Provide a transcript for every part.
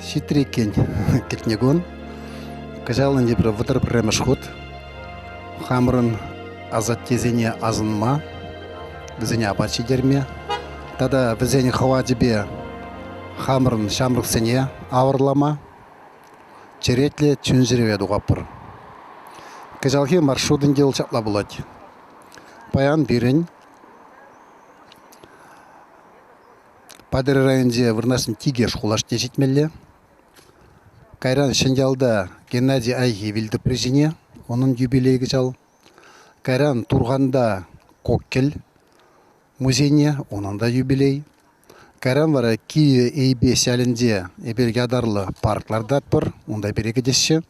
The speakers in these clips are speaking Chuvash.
Ҫитрӗ иккен кӗтнӗ кун. Кӑҫал ӗнтӗ пӗр 31-мӗш хут хамӑрӑн асаттесене асӑнма, вӗсене апат ҫитерме тата вӗсен хӑвачӗпе хамӑрӑн ҫамрӑксене авӑрлама черетлӗ чун-чӗреве тухатпӑр. Кӑҫалхи маршрут ӗнтӗ вӑл ҫапла пулать. Паян пирӗн Патӑрьел районӗнче вырнаҫнӑ Тикеш хулашне ҫитмелле. Кайран Ҫӗньялта Геннадий Айхи вилтӑпри ҫине, унӑн юбилейӗ кӑҫал. Кайран Турханта Коккель музейне, унӑн та юбилей. Кайран вара Кивӗ Эйпеҫ ялӗнче эпир ятарлӑ парк лартатпӑр, унта пире кӗтеҫҫӗ.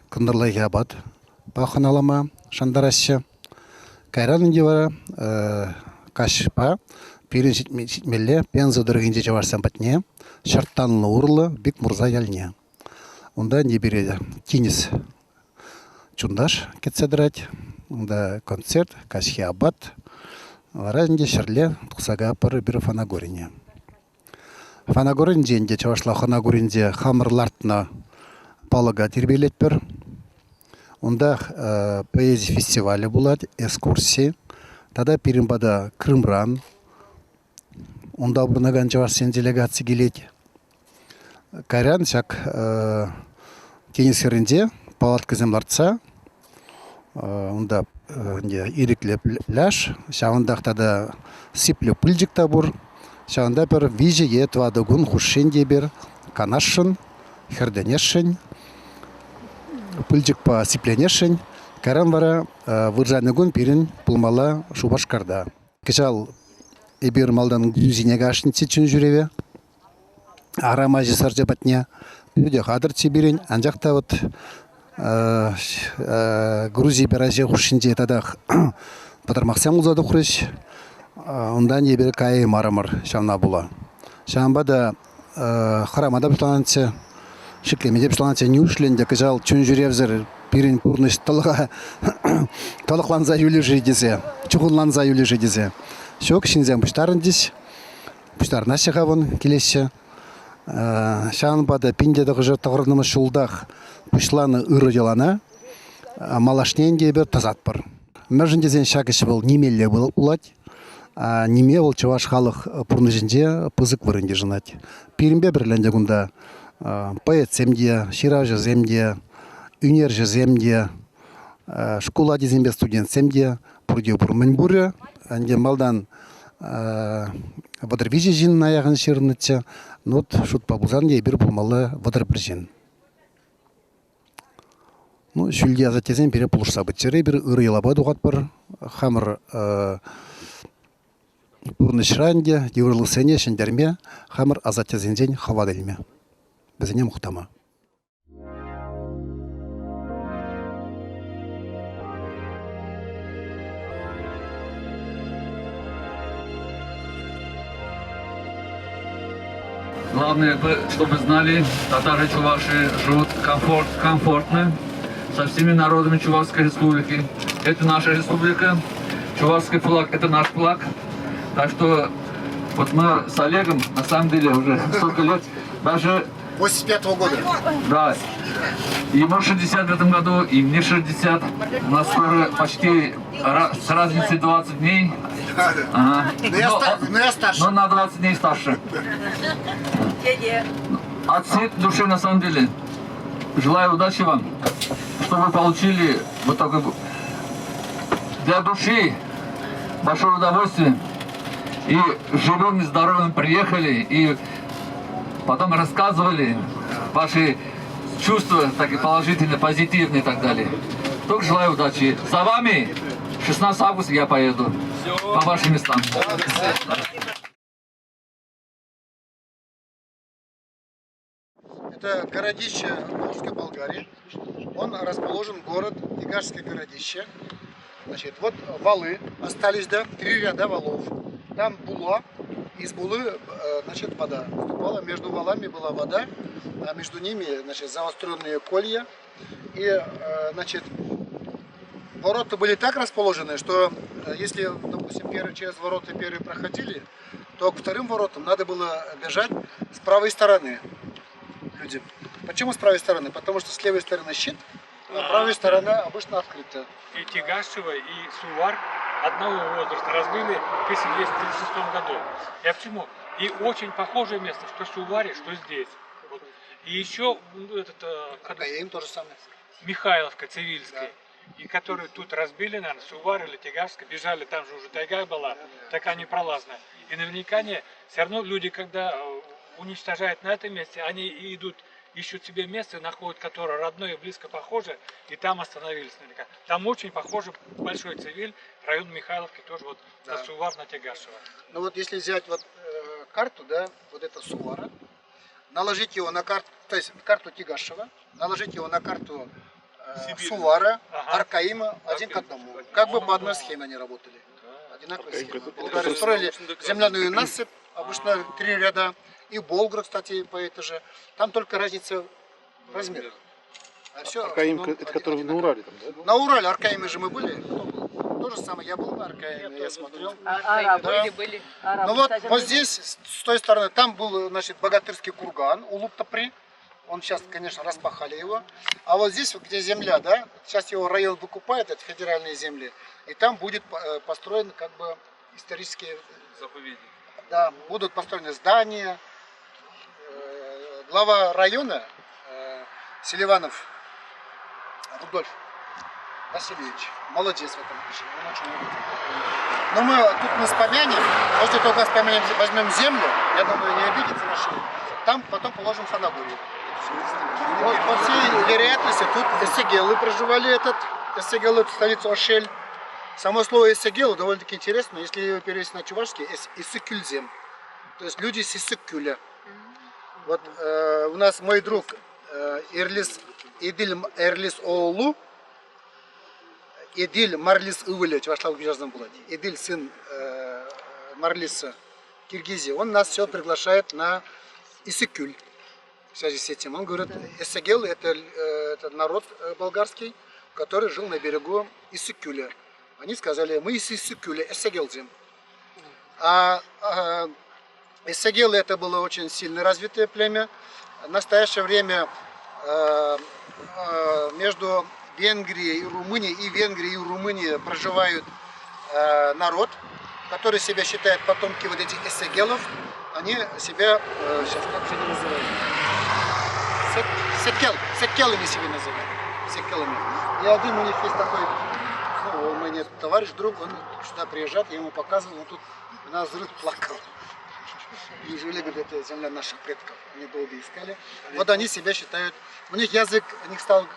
Кӑнтӑрлахи апат хӑналама шантараҫҫӗ. Кайран ӗнтӗ вара каҫпа пирӗн ҫитмелле Пенза тӑрӑхӗнчи чӑвашсем патне, Ҫӑрттанлӑ урлӑ Бикмурза ялне. Унта ӗнтӗ пире тинӗс чунташ кӗтсе тӑрать. Унта концерт, каҫхи апат. Вара ӗнтӗ ҫӗрле тухса каятпӑр эпир Фанагорине. Фанагоринче ӗнтӗ чӑвашла Хӑнакуринче хамӑр лартнӑ палӑка тирпейлетпӗр. Унтах поэзи фестивалӗ пулать, экскурси. Тата пирӗн пата Крымран унта пурӑнакан чӑвашсен делегаци килет. Кайран ҫак тинӗс хӗрринче палаткӑсем лартса унта ӗнтӗ ирӗклӗ пляж, ҫавӑнтах тата сиплӗ пылчӑк та пур. Ҫавӑнта пӗр 3 е 4 кун хушшинче эпир канасшӑн, хӗртӗнесшӗн, пылчӑкпа сипленесшӗн. Кайран вара вырсарни кун пирӗн пулмалла Шупашкарта. Кӑҫал эпир малтан Грузине кашниччӗ чун ҫӳреве. Арам аҫи сӑрчӗ патне питӗ хатӗрччӗ пирӗн, анчах та вот Грузипе Раҫҫей хушшинче татах пӑтӑрмахсем пулса тухрӗҫ. Унтан эпир каяймарӑмӑр ҫавна пула. Ҫавӑнпа та хӑрама та пуҫланатчӗ, шикленме те пуҫланатчӗ. Ниушлӗ ӗнтӗ кӑҫал чун ҫӳревсӗр пирӗн пурнӑҫ тӑлӑха тӑлӑхланса юлӗ-ши тесе, чухӑнланса юлӗ-ши тесе. Ҫук, ҫынсем пуҫтарӑнчӗҫ. Пуҫтарӑнаҫҫӗ-ха вон, килеҫҫӗ. Ҫавӑнпа та 1990 ҫултах пуҫланӑ ырӑ йӑлана малашне ӗнтӗ эпир тӑсатпӑр. Мӗншӗн тесен ҫак ӗҫ вӑл нимелле пулать. Ниме вӑл чӑваш халӑх пурнӑҫӗнче пысӑк вырӑн йышӑнать. Пирӗнпе пӗрле ӗнтӗ кунта поэтсем те, ҫыравҫӑсем те, ӳнерҫӗсем те, шкул ачисемпе студентсем те пурте пур. Мӗн пурӗ ӗнтӗ малтан 33 ҫынна яхӑн ҫырнӑччӗ. Ну, вот шутпа пулсан та эпир пулмалла 31 ҫын. Ну, ҫӳлти асаттесем пире пулӑшса пыччӑр. Эпир ырӑ йӑлапа тухатпӑр. Хамӑр пурнӑҫра ӗнтӗ йывӑрлӑхсене ҫӗнтерме, хамӑр асаттесенчен хӑват илме, вӗсене мухтама. Главное, чтобы знали, татары чуваши живут комфорт, комфортно со всеми народами Чувашской республики. Это наша республика. Чувашский флаг – это наш флаг. Так что вот мы с Олегом, на самом деле, уже столько лет, даже 85-го года. Да. Ему 60 в этом году, и мне 60. У нас скоро почти с разницей 20 дней. Ага. Но, я, но, но я старше. Но на 20 дней старше. От всей души, на самом деле, желаю удачи вам, чтобы вы получили вот такой для души большое удовольствие. И живым и здоровым приехали, и потом рассказывали ваши чувства, так и положительные, позитивные и так далее. Только желаю удачи. За вами 16 августа я поеду по вашим местам. Это городище Волжской Болгарии. Он расположен город Тигашское городище. Значит, вот валы остались, да, три ряда валов. Там була, из булы, значит, вода поступала. Между валами была вода, а между ними, значит, заостренные колья. И, значит, ворота были так расположены, что если, допустим, первый через ворота первые проходили, то к вторым воротам надо было бежать с правой стороны. Люди. Почему с правой стороны? Потому что с левой стороны щит, а правая сторона обычно открыта. И Тигашева, и Сувар одного возраста разбили в 1236 году. Я почему? И очень похожее место, что в Суваре, что здесь. Вот. И еще этот, Аркаим то же самое. Михайловка Цивильская, и которую тут разбили, наверное, Сувар или Тигашская, бежали, там же уже тайга была, такая непролазная. И наверняка не, все равно люди, когда уничтожают на этом месте, они и идут, ищут себе место, находят, которое родное и близко похоже, и там остановились наверняка. Там очень похоже Большой Цивиль, район Михайловки тоже вот на Сувар, на Тягашево. Ну вот если взять вот карту, да, вот это Сувара, наложить его на карту, то есть карту Тигашева, наложить его на карту Сувара, Аркаима, один к одному. Как бы по одной схеме они работали. Одинаковая схема. Болгары строили земляную насыпь, обычно 3 ряда, и Болгар, кстати, по этой же. Там только разница в размерах. А все, Аркаим, ну, это который на одинаково. Урале там, да? На Урале Аркаиме же мы были. Кто был? То же самое, я был на Аркаиме, я смотрел. Арабы Да. были, были. Арабы, Ну вот, кстати, вот здесь, с той стороны, там был, значит, богатырский курган Улуп-Топри. Он сейчас, конечно, распахали его. А вот здесь, вот где земля, да, сейчас его район выкупает, это федеральные земли, и там будет построен как бы исторический... Заповедник. Да, будут построены здания. Глава района Селиванов Рудольф Васильевич, молодец в этом отношении, он очень любит. Но мы тут мы вспомянем, после того, как вспомянем, возьмем землю, я думаю, не обидится наши, там потом положим Фанагорию. Вот, по всей вероятности, тут эссегелы проживали этот, эссегелы, это столица Ошель. Само слово эссегелы довольно-таки интересно, если его перевести на чувашский, иссыкюльзем, то есть люди с Иссыккюля. Вот у нас мой друг Эрлис, Эдиль Эрлис Оолу, Эдиль Марлис Ывыле, чувашлар жаздан булат. Эдиль сын Марлиса, Киргизии, он нас все приглашает на Иссыккюль. В связи с этим он говорит, Эссегел это народ болгарский, который жил на берегу Иссыккюля. Они сказали, мы из Иссыккюля, Эссегелзим. А Эссегелы это было очень сильно развитое племя. В настоящее время между Венгрией и Румынией, и Венгрией, и Румынией проживают народ, который себя считает потомки вот этих эссегелов. Они себя, сейчас как же они называют? Секел, секелами себя называют. Секелами. И один у них есть такой, ну, у меня товарищ, друг, он сюда приезжает, я ему показывал, он тут на взрыв плакал. И жили, говорит, это земля наших предков. Они долго искали. Вот они себя считают, у них язык, у них стал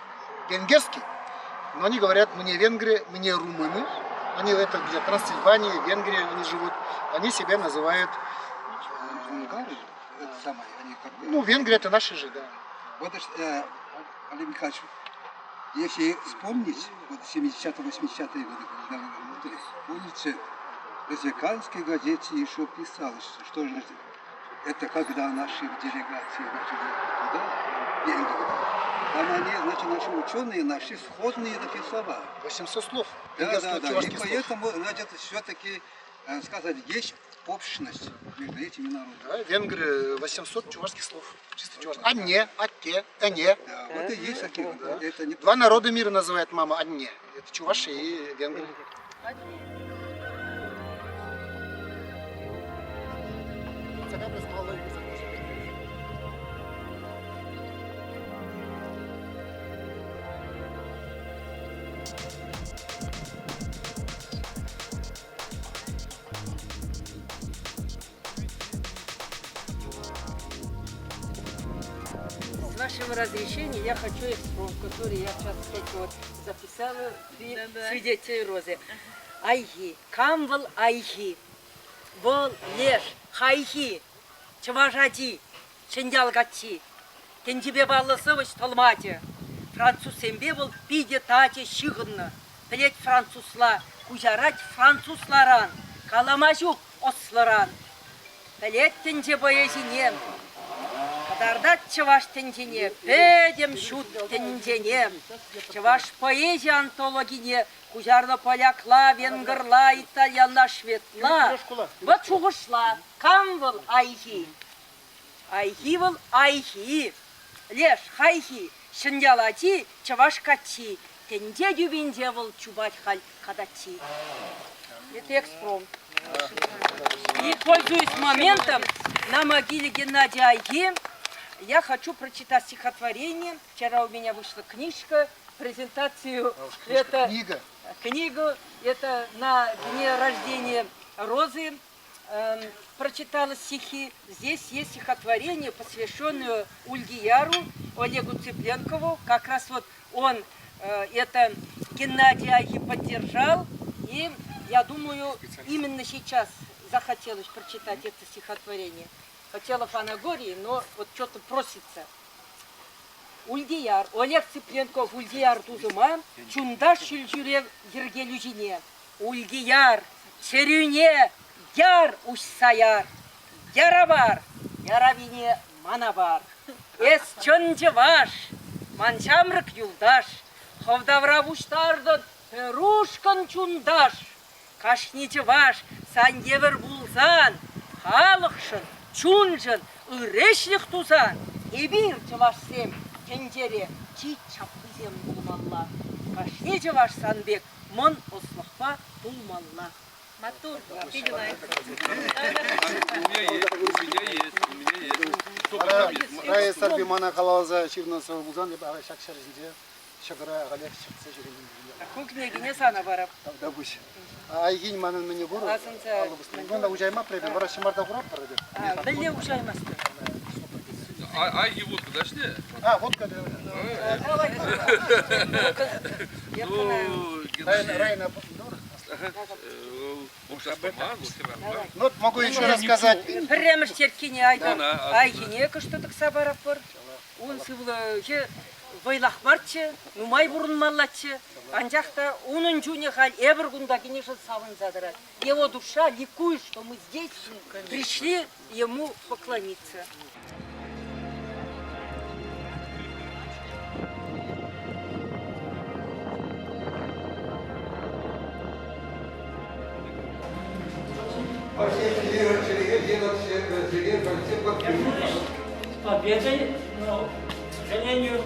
венгерский, но они говорят, мы не венгры, мы не румыны. Они это где Трансильвания, Венгрия, они живут. Они себя называют Унгары, это самое, они как бы... Ну, Венгрия это наши же, да. Вот, Олег Михайлович, если вспомнить, вот 70-е, 80-е годы, когда вы работали, помните, в республиканской газете еще писалось, что же это когда наши делегации начали туда, в Венгрию, там они, значит, наши ученые нашли сходные такие слова. 800 слов. Да, Венгерских да, да. И чувашских слов. поэтому, значит, все-таки сказать, есть общность между этими народами. Да, венгры 800 чувашских слов. Чисто чувашских. Анне, атте, эне. Да, вот и есть такие вот. Да. Это не Два народа мира называет мама Анне. Это чуваши и венгры. С вашего разрешения я хочу экспромт, который я сейчас только вот записала при свидетеле Розы. Айхи, камвал айхи, вол леш, хайхи, чаважади, чиндялгачи, тенджибе баллысы толмати, француз сембе был пиде тати шигынны, плеть французла, кузярать французларан, каламажук осларан, плеть тенджи боезинем, Кадардат чаваш тенджине, педем шут тенджине, чаваш поэзия антологине, кузярла полякла, венгрла, итальянла, шведла, вот шугышла, камвыл айхи, айхи выл айхи. Леш, хайхи, Ҫӗньял ачи, чӑваш каччи, тӗнче тӳпинче вӑл чупать халь катаччи. Это экспромт. И, пользуясь моментом, на могиле Геннадия Айги я хочу прочитать стихотворение. Вчера у меня вышла книжка, презентацию. Это, Книга. Книгу. Это на дне рождения Розы прочитала стихи. Здесь есть стихотворение, посвященное Ульгияру, Олегу Цыпленкову. Как раз вот он это Геннадий Айги поддержал. И я думаю, именно сейчас захотелось прочитать это стихотворение. Хотела Фанагории, но вот что-то просится. Ульдияр, Олег Цыпленков Ульдияр тусӑма, чунташ ҫӳлҫӳрев йӗркелӳҫине. Ульдияр, чӗрӳне яр уҫса яр, яра пар, яравине мана пар. Эс чӑн чӑваш, ман ҫамрӑк юлташ, хӑв тавра пуҫтартӑн пӗр ушкӑн чунташ. Кашни чӑваш сан евӗр пулсан, халӑхшӑн, чуншӑн ыр ӗҫлӗх тусан, эпир, чӑвашсем, тӗнчере чи чаплисем пулмалла. Кашни чӑваш сан пек мӑн ӑслӑхпа тулмалла. Маттур, питӗ лайӑх. У меня есть, у меня есть, у меня есть. Рая Сарпи мана каласа ҫырнӑ сӑвӑ пулсан, эпӗ ҫак ҫӗр ҫинче ҫӑкӑра халех чӗртсе ҫӳремен. Ку кӗнекене сана парап. Тавтапуҫ. Айхин манӑн мӗне пур? Асӑнса. Аллӑ пусне. Кунта уҫаймапӑр эпир, вара ҫӑмарта хуратпӑр эпир. Мӗнле уҫаймастӑн? А, Айги водку дашь мне? А, водка. Ну, Райна, Ну, Ну, могу еще рассказать. Пӗрремӗш черккине айта. Айхине кӑштӑ тӑкса паратпӑр. Ун сывлӑхӗ вӑйлах марччӗ, нумай пурӑнмаллаччӗ. Анчах та унӑн чунӗ халь эпӗр кунта килнӗшӗн савӑнса тӑрать. Его душа ликует, что мы здесь пришли ему поклониться. С победой, но, к сожалению,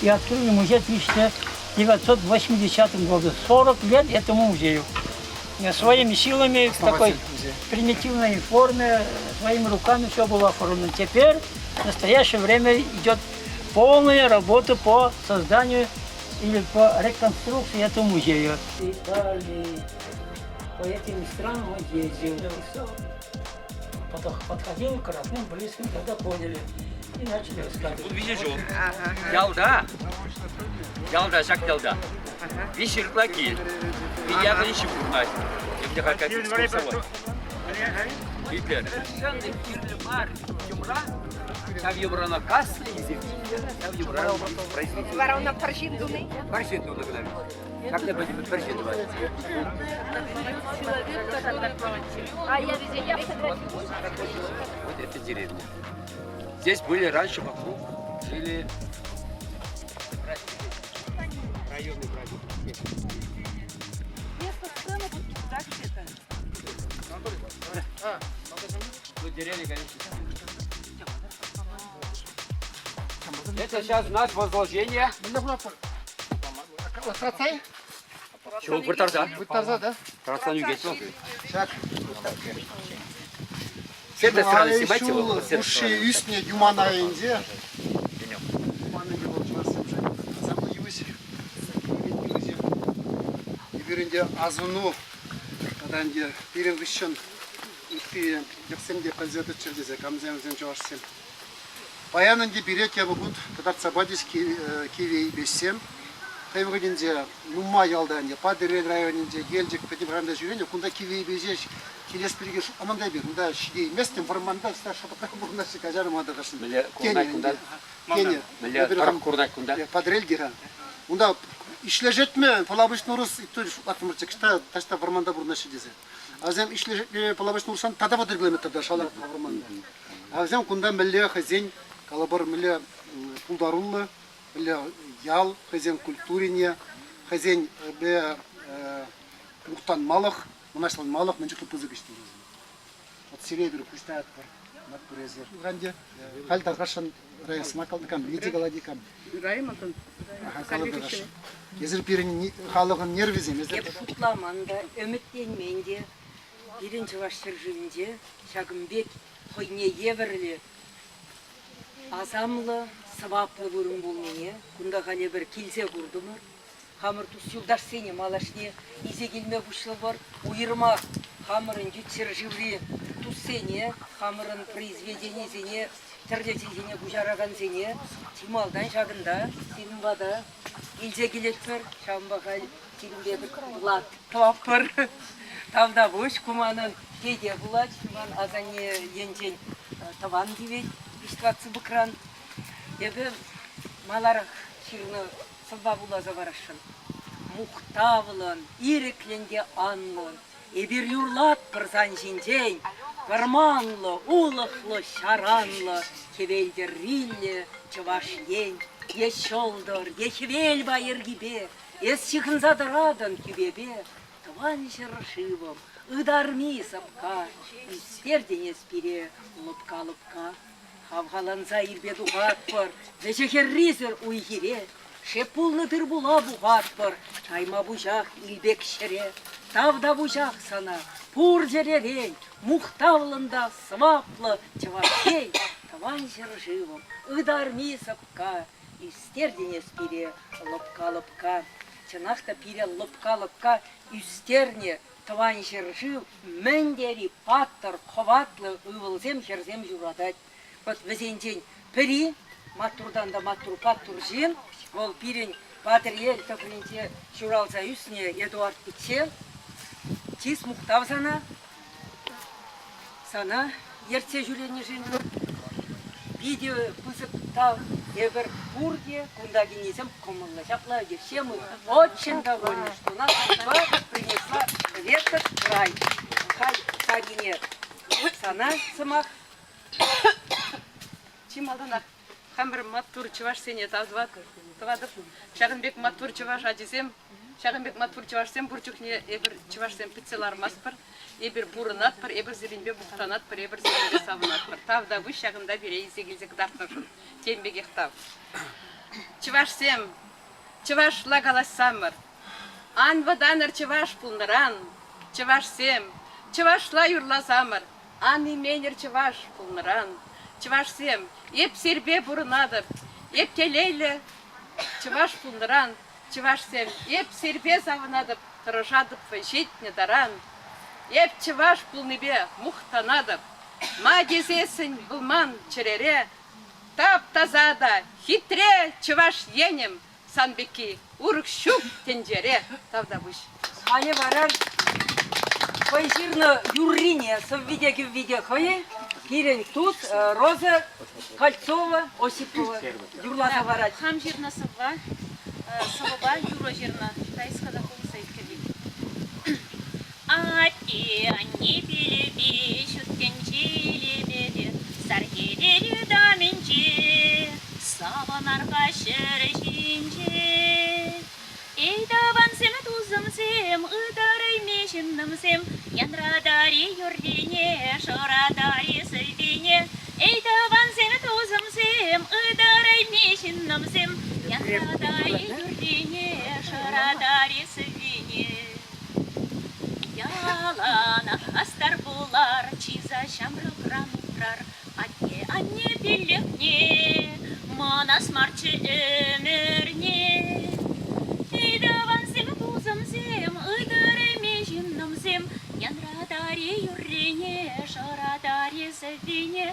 И открыли музей в 1980 году. 40 лет этому музею. Своими силами в такой примитивной форме, своими руками все было оформлено. Теперь в настоящее время идет полная работа по созданию или по реконструкции этого музея. Италии, по этим странам он ездил. Подходил к родным, близким, тогда поняли. И начали рассказывать. Ялта, ялта, ҫак ялта. Виҫ ытла кил. Якӑн ҫывӑрмасть. Эпӗ как экскурсовод. Итлер. Совершенно кирлӗ мар йӑмра. Ҫав йӑмрана каснӑ илсе ҫав йӑмрана производитель. Вара ӑна пӗр ҫын туни? Пӗр ҫын тунӑ кӑна. Ҫакна пӗтӗм пӗр ҫын тӑвать. А я везде, я Вот это деревня. Здесь были раньше вокруг, жили районный праздник. Место сцены будет так где-то. Ну, деревья, конечно. Это сейчас у нас возложение. Чего, выртарса? Выртарса, да? Тарсан югеть. Ҫак. С этой стороны снимайте его. Вот с этой Уши стороны. ӳснӗ юман айӗнче. Юман ӗнтӗ вӑл чӑвашсемшӗн асамлӑ йывӑҫ. Йывӑҫӗ. Эпир ӗнтӗ асӑну тата ӗнтӗ пирӗн хыҫҫӑн ытти йӑхсем те пӗлсе тӑччӑр тесе камсем вӗсем чӑвашсем. Паян ӗнтӗ пире тепӗр хут кӑтартса пачӗҫ Кивӗ Эйпеҫсем. Хӑй вӑхӑтӗнче нумай ялта ӗнтӗ Патӑрьел районӗнче, Елчӗк пӗтӗм районта ҫӳренӗ. Кунта Кивӗ Эйпеҫе ҫитес пирки шутламан та эпир. Унта ҫитейместӗм, вӑрманта шӑпӑртах пурӑнаҫҫӗ, каҫарӑма тӑрӑшнӑ. Мӗнле курнать кунта? Тенӗ. Мӗнле тӑрӑх курнать кунта? Патӑрьелте-ха. Унта ишлешетме Пӑлапуҫ Нурӑс шутлаттӑмӑрччӗ, кӑшта таҫта вӑрманта пурӑнаҫҫӗ тесе. А вӗсем ишлешетме Пӑлапуҫ Нурӑсран тата 30 километрта шала вӑрманта. А вӗсем кунта мӗнле хӑйсен, калӑпӑр, мӗнле пултаруллӑ. Ял хӑйсен культурине, хӑйсен мухтанмалӑх, мӑнаҫланмалӑх мӗн чухлӗ пысӑк ӗҫ тунӑ. Вот сире эпир пуҫтаратпӑр, маттур эсир. Ӗнтӗ халь тархасшӑн Раисма кам, Лидия калать кам? Раймонтӑн. Эсир пирӗн халӑхӑн нервисем. Эп шутламан та, ӗмӗтленмен те. Пирӗн Чӑваш ҫӗршывӗнче ҫакӑн пек хӑйне евӗрлӗ асамлӑ, сӑваплӑ вырӑн пулнине кунта халь эпир килсе куртӑмӑр. Хамӑр тус-юлташсене малашне илсе килме пуҫлӑпӑр. Уйрӑмах хамӑрӑн ют ҫӗршыври туссене, хамӑрӑн произведенисене тӗрлӗ чӗлхене куҫаракансене чи малтан ҫакӑнта сирӗн пата илсе килетпӗр. Ҫавӑнпа халь сирӗнпе лат тӑватпӑр. Тавтапуҫ, ку манӑн тете пулать. Ман асанне енчен тӑван тивет Виҫ-тӑват сыпӑкран. Эпӗ маларах ҫырнӑ сӑвва вуласа парасшӑн. Мухтавлӑн, ирӗклӗн те анлӑн эпир юрлатпӑр сан ҫинчен. Вӑрманлӑ, улӑхлӑ, ҫаранлӑ, хӗвел тӗрриллӗ Чӑваш Ен. Е ҫӑлтӑр, е хӗвел пайӑркипе эс ҫыхӑнса тӑратӑн тӳпепе. Тӑван ҫӗршывӑм, ытарми сӑпка, ӳстертӗн эс пире лӑпка-лӑпка. Хавхаланса ирпе тухатпӑр, вӗҫӗ-хӗррисӗр уй-хире. Шеп пулнӑ тыр-пула пухатпӑр, тайма пуҫах илпек ҫӗре. Тавтапуҫах сана пур чӗререн, мухтавлӑн та сӑваплӑ Чӑваш Ен, Тӑван ҫӗршывӑм, ытарми сӑпка. Ӳстертӗн эс пире лӑпка-лӑпка. Чӑнах та пире лӑпка-лӑпка ӳстернӗ Тӑван ҫӗршыв мӗн тери паттӑр, хӑватлӑ ывӑлсем-хӗрсем ҫуратать. Вӑт вӗсенчен пӗри, маттуртан та маттур паттӑр ҫын, вӑл пирӗн Патӑрьел тӑрӑхӗнче ҫуралса ӳснӗ Эдуард пичче. Чыс мухтав сана, сана ертсе ҫӳренӗшӗн питӗ пысӑк тав. Эпир пурте кунта килнисем кӑмӑллӑ. Ҫапла ӗнтӗ все мы очень довольны, что нас судьба принесла в этот край. Халь Сагине сана сӑмах. Чи малтанах хамӑр маттур чӑвашсене тав тӑватӑп. Ҫакӑн пек маттур чӑваш ачисем, ҫакӑн пек маттур чӑвашсем пур чухне эпир чӑвашсем пӗтсе лармастпӑр. Эпир пурӑнатпӑр, эпир сирӗнпе мухтанатпӑр, эпир сирӗнпе савӑнатпӑр. Тавтапуҫ ҫакӑнта пире илсе килсе кӑтартнӑшӑн. Тем пекех тав. Чӑвашсем, чӑвашла калаҫсамӑр. Ан вӑтанӑр чӑваш пулнӑран. Чӑвашсем, чӑвашла юрласамӑр. Ан именӗр чӑваш пулнӑран. Чӑвашсем, эп сирпе пурӑнатӑп. Эп телейлӗ чӑваш пулнӑран. Чӑвашсем, эп сирпе савӑнатӑп, тӑрӑшатӑп вӑй ҫитнӗ таран. Эп чӑваш пулнипе мухтанатӑп. Ма тесессӗн вӑл ман чӗрере тап-таса та хитре Чӑваш Енӗм сан пекки урӑх ҫук тӗнчере. Тавтапуҫ. Халӗ вара хӑй ҫырнӑ юррине сӑвви те кӗвви те хӑйӗн пирӗн тус Роза Кольцова Осипова юрласа парать. Хам ҫырнӑ сӑвва сӑвӑпа юрӑ ҫырнӑ Таиска та кулса ӳкерет. Атте-анне пилӗпе ҫут тӗнче илемӗпе сар хӗвел ытамӗнче савӑнар-ха ҫӗр ҫинче. Эй, тӑвансем, тусӑмсем, ытарайми ҫыннӑмсем, янратар-и юррине, шӑратар-и сӑввине. Эй, тӑвансем, тусӑмсем, ытарайми ҫыннӑмсем, янратар-и юррине, шӑратар-и сӑввине. Яланах хастар пулар, чыса ҫамрӑкран упрар. Атте-анне пиллӗхне манас марччӗ ӗмӗрне. Эй, тӑвансем, тусӑмсем, ытарайми ҫыннӑмсем, янратар-и юррине, шӑратар-и сӑввине.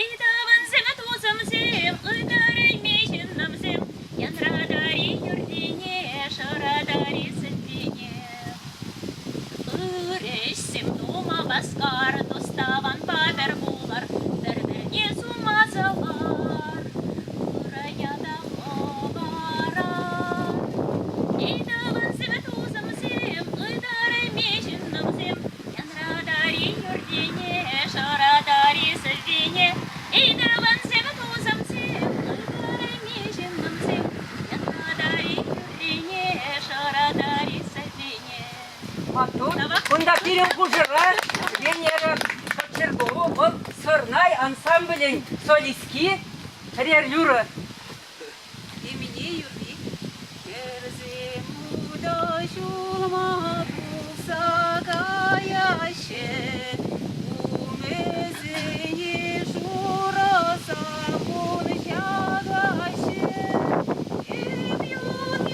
Эй, тӑвансем, тусӑмсем, ытарайми ҫыннӑмсем, янратар-и юррине, шӑратар-и сӑввине. Ыр ӗҫсем тума васкар, тус-тӑванпа пӗр пулар, пӗр-пӗрне сума сӑвар. Ырӑ ята хӑварар. пирӗн хушӑра Венера Кочергова, вӑл Сӑрнай ансамблӗн солистки. Пӗрер юрӑ. Эмине юрри. Хӗрсем утӑ ҫулма тухса каяҫҫӗ, Умӗсене шурӑ саппун ҫакаҫҫӗ. Эп юн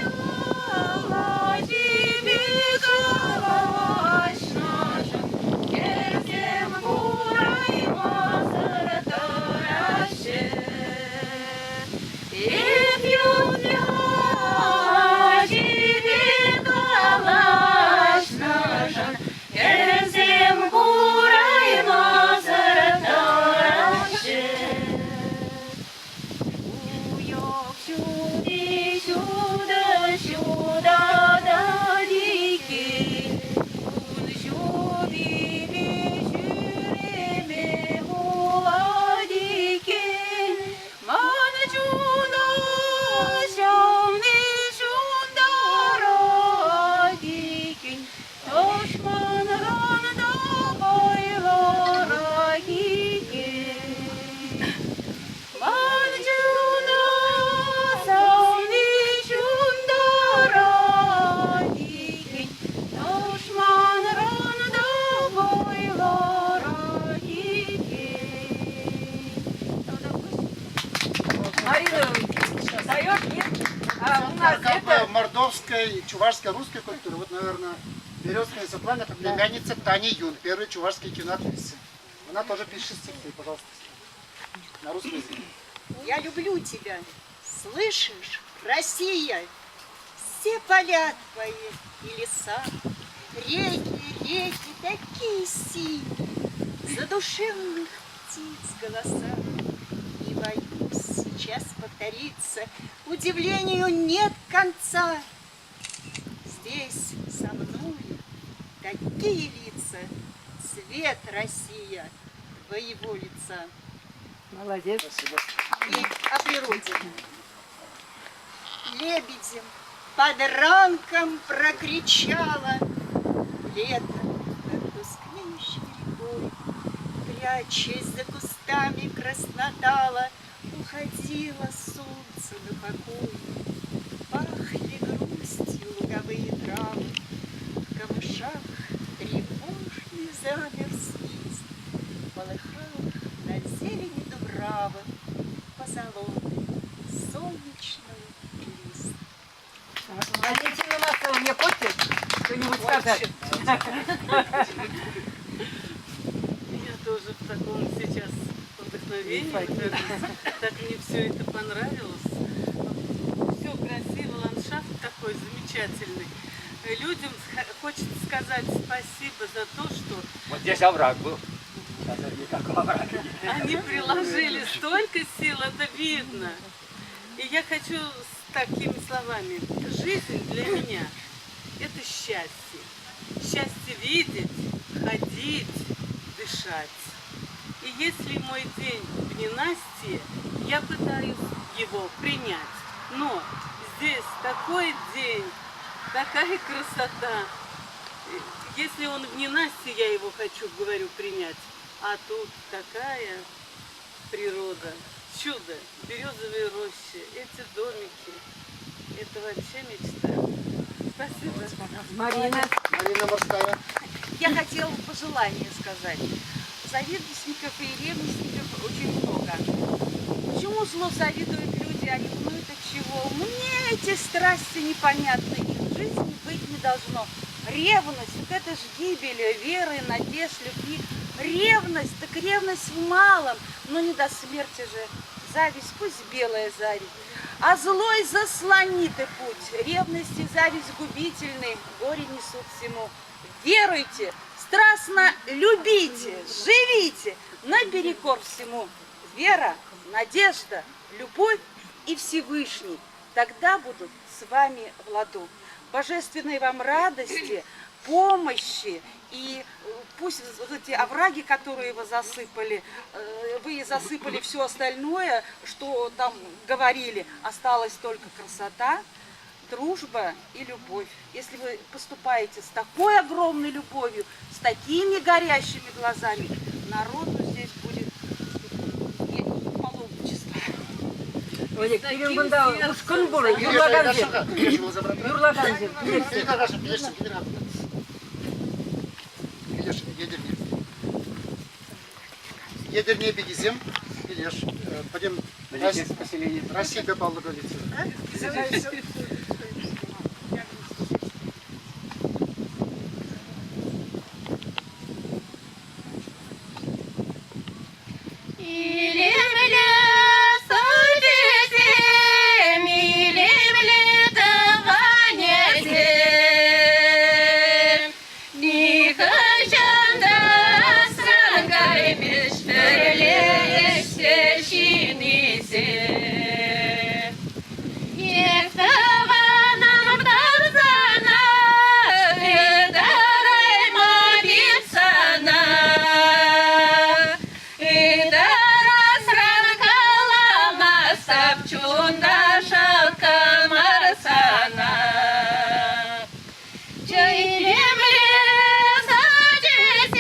ачипе калаҫнӑшӑн хӗрсем кураймасӑр тӑраҫҫӗ. Эп юн ачипе калаҫнӑшӑн хӗрсем кураймасӑр тӑраҫҫӗ. Уйӑх ҫути ҫутӑ ҫутатать иккен, ун ҫутипе ҫӳреме пулать иккен. Ман чуна ҫавни ҫунтарать иккен, Тӑшманран та вӑйлӑрах иккен. Ман чуна савни ҫунтарать иккен, Тӑшманран та вӑйлӑрах иккен. Марина, даешь, нет? А, у нас Как бы это... мордовской, чувашской, русской культуры. Вот, наверное, Березкина Светлана, это племянница Тани Юн, первой чувашской киноактрисы. Она тоже пишет стихи, пожалуйста, на русском языке. Я люблю тебя, слышишь, Россия, все поля твои и леса, реки, реки такие синие, задушевных птиц голоса. И боюсь, сейчас повторится, удивлению нет конца. Здесь со мною такие лица, цвет Россия твоего лица. Молодец. Спасибо. И о природе. Лебедем под ранком прокричала Лето над тускнеющей рекой, Прячась за кустами краснотала, Уходило солнце на покой. Пахли грустью луговые травы, В камышах тревожный замер свист, Полыхал на зелени дубравы Позолотой солнечный лист. Валентина Масова мне хочет что-нибудь сказать? Я тоже в таком сейчас вдохновении. Так мне все это понравилось. Все красиво, ландшафт такой замечательный. Людям хочется сказать спасибо за то, что... Вот здесь овраг был. Сейчас никакого оврага нет. Они приложили столько сил, это видно. И я хочу с такими словами. Жизнь для меня – это счастье. Счастье видеть, ходить, дышать. И если мой день в ненастье, я пытаюсь его принять. Но здесь такой день, такая красота. Если он в ненастье, я его хочу, говорю, принять. А тут такая природа, чудо, березовые рощи, эти домики. Это вообще мечта. Спасибо. Марина. Марина Морская. Я хотела пожелание сказать. Завидностников и ревностников очень много. Почему зло завидуют люди, а ревнуют от чего? Мне эти страсти непонятны, их в жизни быть не должно. Ревность, так это ж гибель веры, надежд, любви. Ревность, так ревность в малом, но не до смерти же. Зависть, пусть белая зависть. А злой заслонит и путь. Ревность и зависть губительны, горе несут всему. Веруйте, страстно любите, живите наперекор всему. Вера, надежда, любовь и Всевышний тогда будут с вами в ладу. Божественной вам радости, помощи и пусть вот эти овраги, которые вы засыпали, вы засыпали все остальное, что там говорили, осталась только красота, Дружба и любовь. Если вы поступаете с такой огромной любовью, с такими горящими глазами, народу здесь будет паломничество. Олег, пирӗн кунта ушкӑн пур, юрлакансем. Юрлакансем. Пилеш, Етӗрне. Етӗрне пикисем, Пилеш, пӗтӗм Российпе паллӑ традици. Илемлӗ сӑнӗсем, илемлӗ тӑванӗсем, Нихӑҫан та асран каймӗҫ пӗрлешсе ҫыннисем. Эх, тӑванӑм, тӑрсана, ытараймӑп эп сана. Ытарасран каламастӑп, чунта шалкӑмӑр сана. Илемлӗ сачӗсем,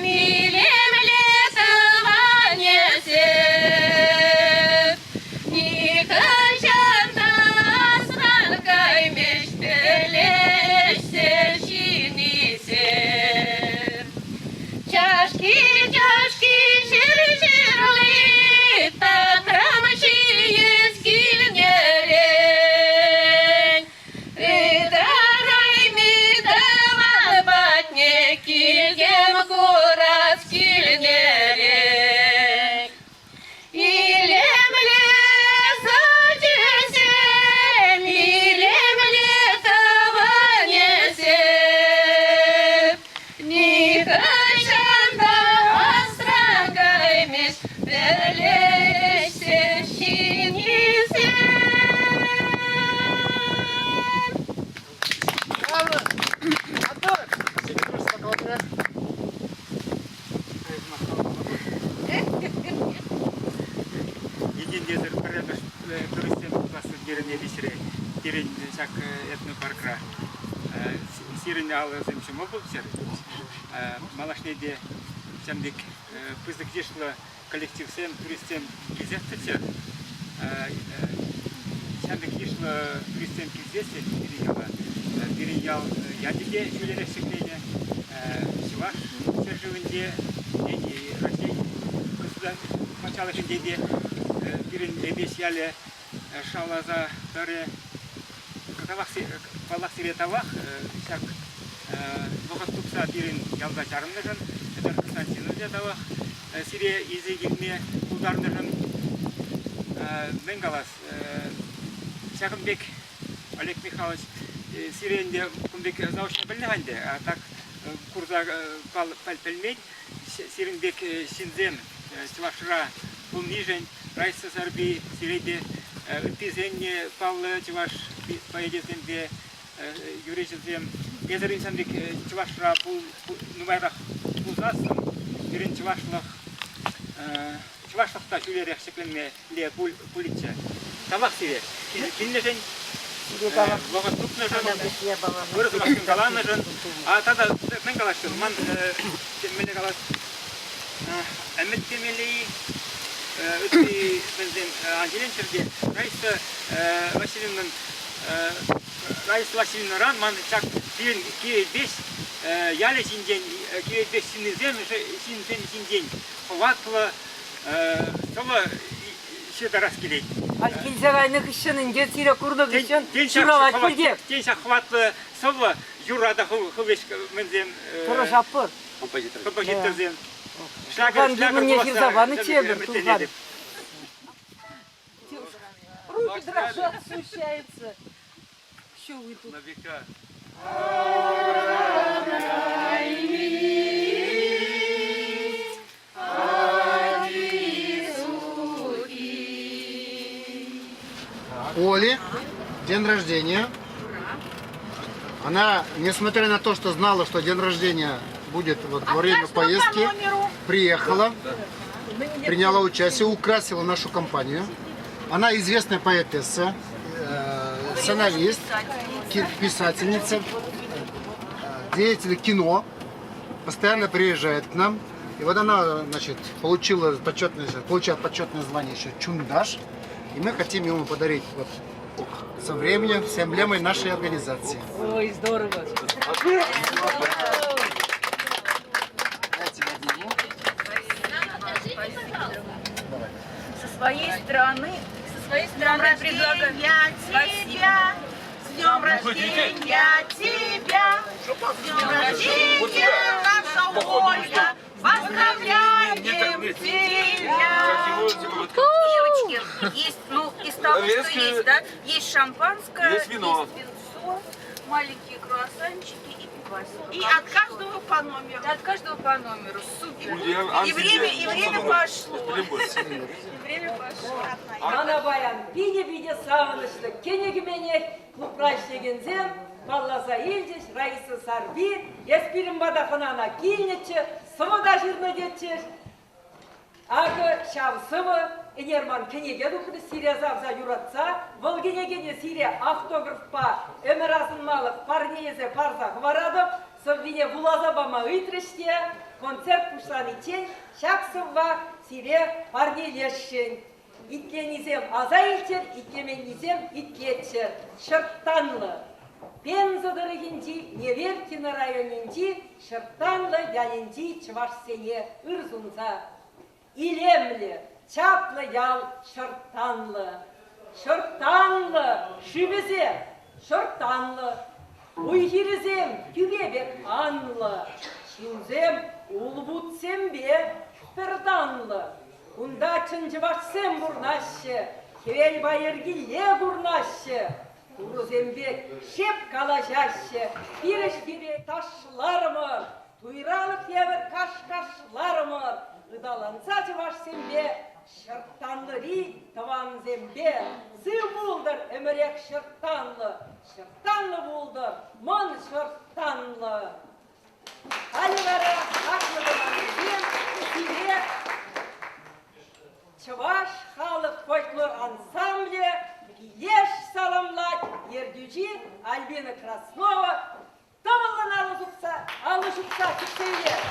илемлӗ тӑванӗсем, нихӑҫан та асран каймӗҫ пӗлӗшсе ҫыннисем. Чашки-чашки ҫӗр ҫырли, татрам ҫиес килнӗрен. Ытарайми тӑван патне килтӗм курас килнӗрен. Илемлӗ сачӗсем, илемлӗ тӑванӗсем, нихӑҫан та асран каймӗҫ пӗрлешсе ҫыннисем. Етентесӗр пӗрремӗш туристсем пуласси пирӗн Элиҫре, пирӗн ҫак этнопаркра. Сирӗн алӑсем ҫӑмӑл пулччӑр. Малашне те ҫавӑн пек пысӑк йышлӑ коллективсем, туристсем килсех тӑччӑр. Ҫавӑн пек йышлӑ туристсем килсессӗн пирӗн яла, пирӗн ял ячӗ те ҫӳлерех ҫӗкленӗ. Чӑваш ҫӗршывӗнче, Раҫҫей патшалӑхӗнче те пирӗн Эпеҫ ялӗ шавласа тӑрӗ. Паллах, сире тавах ҫак вӑхӑт тупса пирӗн ялта чарӑннӑшӑн. Петр Константиновича тавах сире илсе килме пултарнӑшӑн. Мӗн калас, ҫакӑн пек Олег Михайлович сире ӗнтӗ кун пек заочно пӗлнӗ-ха ӗнтӗ, а так курса пӗлмен. Сирӗн пек ҫынсем Чӑвашра пулнишӗн Раиса Сарпи сире те ыттисен те паллӑ чӑваш поэчӗсемпе юрӑҫӑсем эсӗр ҫавӑн пек Чӑвашра нумайрах пулсассӑн пирӗн чӑвашлӑх чӑвашлӑх та ҫӳлерех ҫӗкленмелле пулӗччӗ. Тавах сире килнӗшӗн, вӑхӑт тупнӑшӑн, ырӑ сӑмахсем каланӑшӑн. А тата мӗн каласшӑн? Ман мӗнле калас ӗмӗт темелле-и? Ытти мӗнсем ан те Раиса Васильевнӑн Раиса Васильевнӑран ман ҫак пирӗн Кивӗ ялӗ ҫинчен, Кивӗ ҫыннисем ҫынсем ҫинчен хӑватлӑ сӑвӑ ҫыртарас килет. Халь килсе кайнӑ хыҫҫӑн ӗнтӗ сире курнӑ хыҫҫӑн ҫуралать пуль те. Тен, ҫак хӑватлӑ сӑвӑ юрра та хывӗҫ мӗнсем. Тӑрӑшатпӑр. Композиторсем. Турхан гимнне ҫырса панӑччӗ эпир, Турхан. Руки дрожат, смущается. Все, вы тут. На века. Оли день рождения. Она, несмотря на то, что знала, что день рождения будет вот во время поездки, приехала, приняла участие, украсила нашу компанию. Она известная поэтесса. Профессионалист, писательница, деятель кино, постоянно приезжает к нам. И вот она, значит, получила почетное, получает почетное звание еще Чундаш. И мы хотим ему подарить вот со временем с эмблемой нашей организации. Ой, здорово. Со своей стороны, со своей стороны предлагаю. Тебя, с днем рождения тебя, с днем рождения, наша Ольга, поздравляем тебя! Девочки, есть, ну, из того, что есть, да, есть шампанское, Есть вино. есть винцо, маленькие круассанчики и пивасик. И от каждого по номеру. Да, от каждого по номеру. Супер. И время, и время пошло. И время пошло. Мана паян питӗ-питӗ савӑнӑҫлӑ кӗнекеменех клубра ӗҫлекенсем палласа илчӗҫ Раиса Сарпи эс пирӗн пата хӑнана килнӗччӗ, сӑвӑ та ҫырнӑ тетчӗҫ. Акӑ ҫав сӑвӑ ӗнер ман кӗнеке тухрӗ сире савса юратса. Вӑл кӗнекене сире автографпа ӗмӗр асӑнмалӑх парнелесе парса хӑваратӑп. Сӑввине вуласа пама ыйтрӗҫ те концерт пуҫланиччен ҫак сӑвва сире парнелесшӗн. Итленисем аса илччӗр, итлеменнисем итлеччӗр. Ҫӑрттанлӑ. Пенза тӑрӑхӗнчи Неверкино районӗнчи Ҫӑрттанлӑ ялӗнчи чӑвашсене ыр сунса. Илемлӗ, чаплӑ ял Ҫӑрттанлӑ. Ҫӑрттанлӑ шывӗсем Ҫӑрттанлӑ. Уй-хирӗсем тӳпе пек анлӑ. Ҫынсем улпутсемпе пӗр танлӑ. Кунта чӑн чӑвашсем пурнаҫҫӗ, хӗвел пайӑркилле курнаҫҫӗ. Турӑсем пек шеп калаҫаҫҫӗ, хирӗҫ-хире ташларӑмӑр, туйралӑх евӗр каш-кашларӑмӑр, ыталанса чӑвашсемпе, Ҫӑрттанлӑри тӑвансемпе. Сыв пултӑр ӗмӗрех Ҫӑрттанлӑ, Ҫӑрттанлӑ пултӑр мӑн Ҫӑрттанлӑ. Халӗ вара хаклӑ тӑвансем сире Чӑваш халӑх фольклор ансамблӗ Пилеш саламлать ертӳҫи Альбина Краснова тӑвӑллӑн алӑ ҫупса, алӑ ҫупса кӗтсе илет.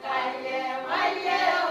Калле-малле.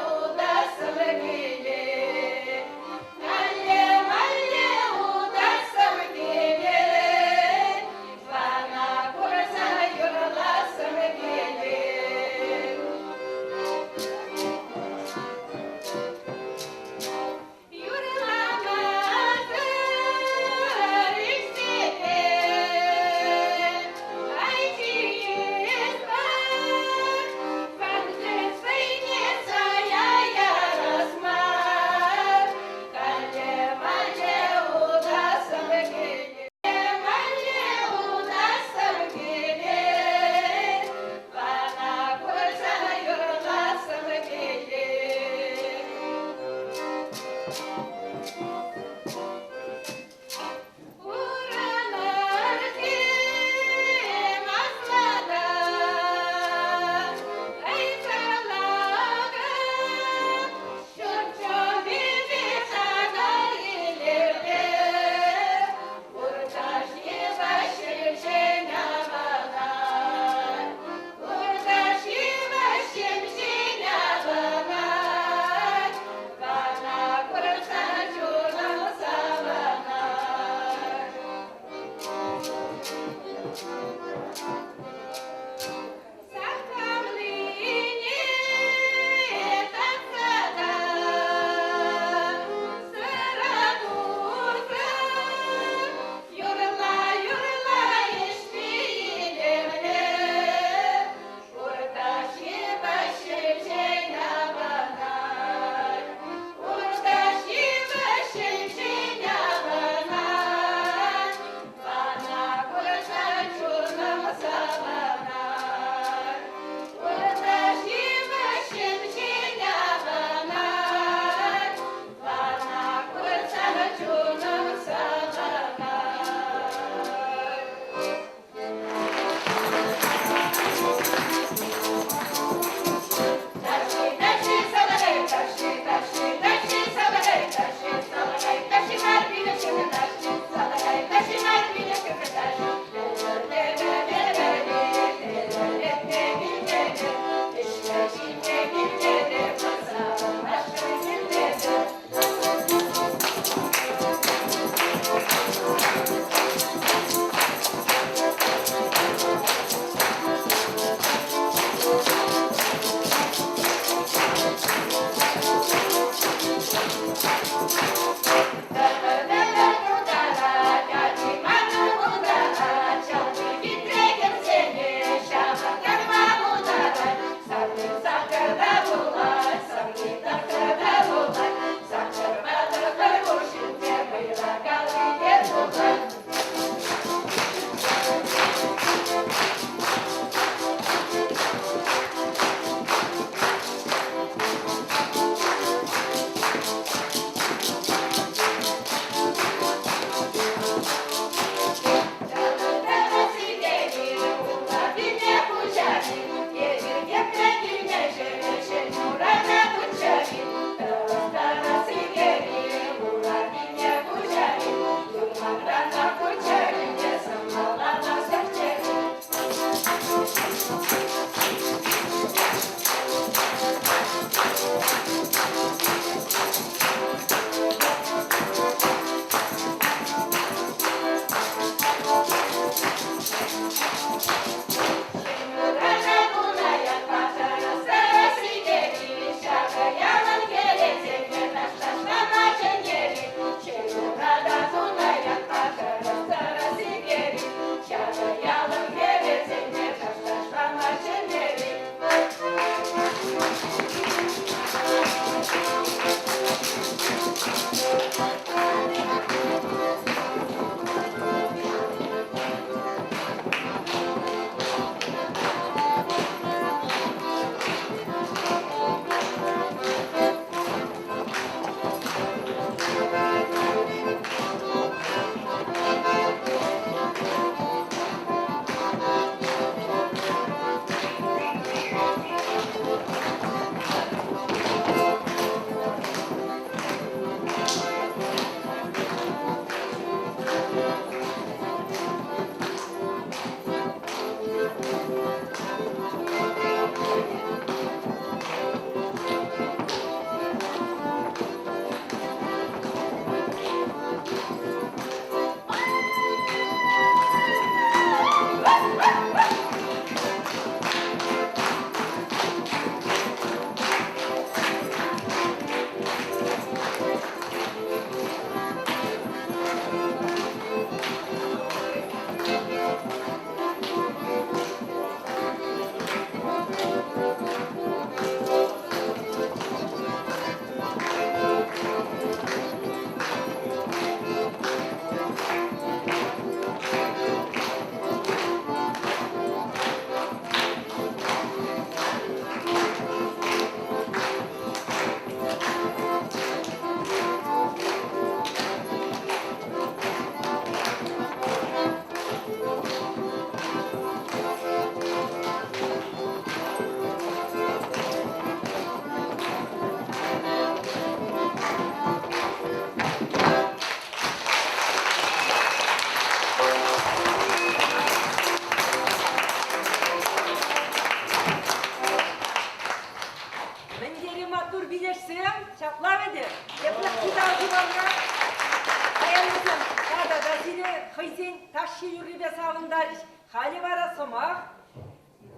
хӑйсен ташши-юррипе савӑнтарӗҫ. Халӗ вара сӑмах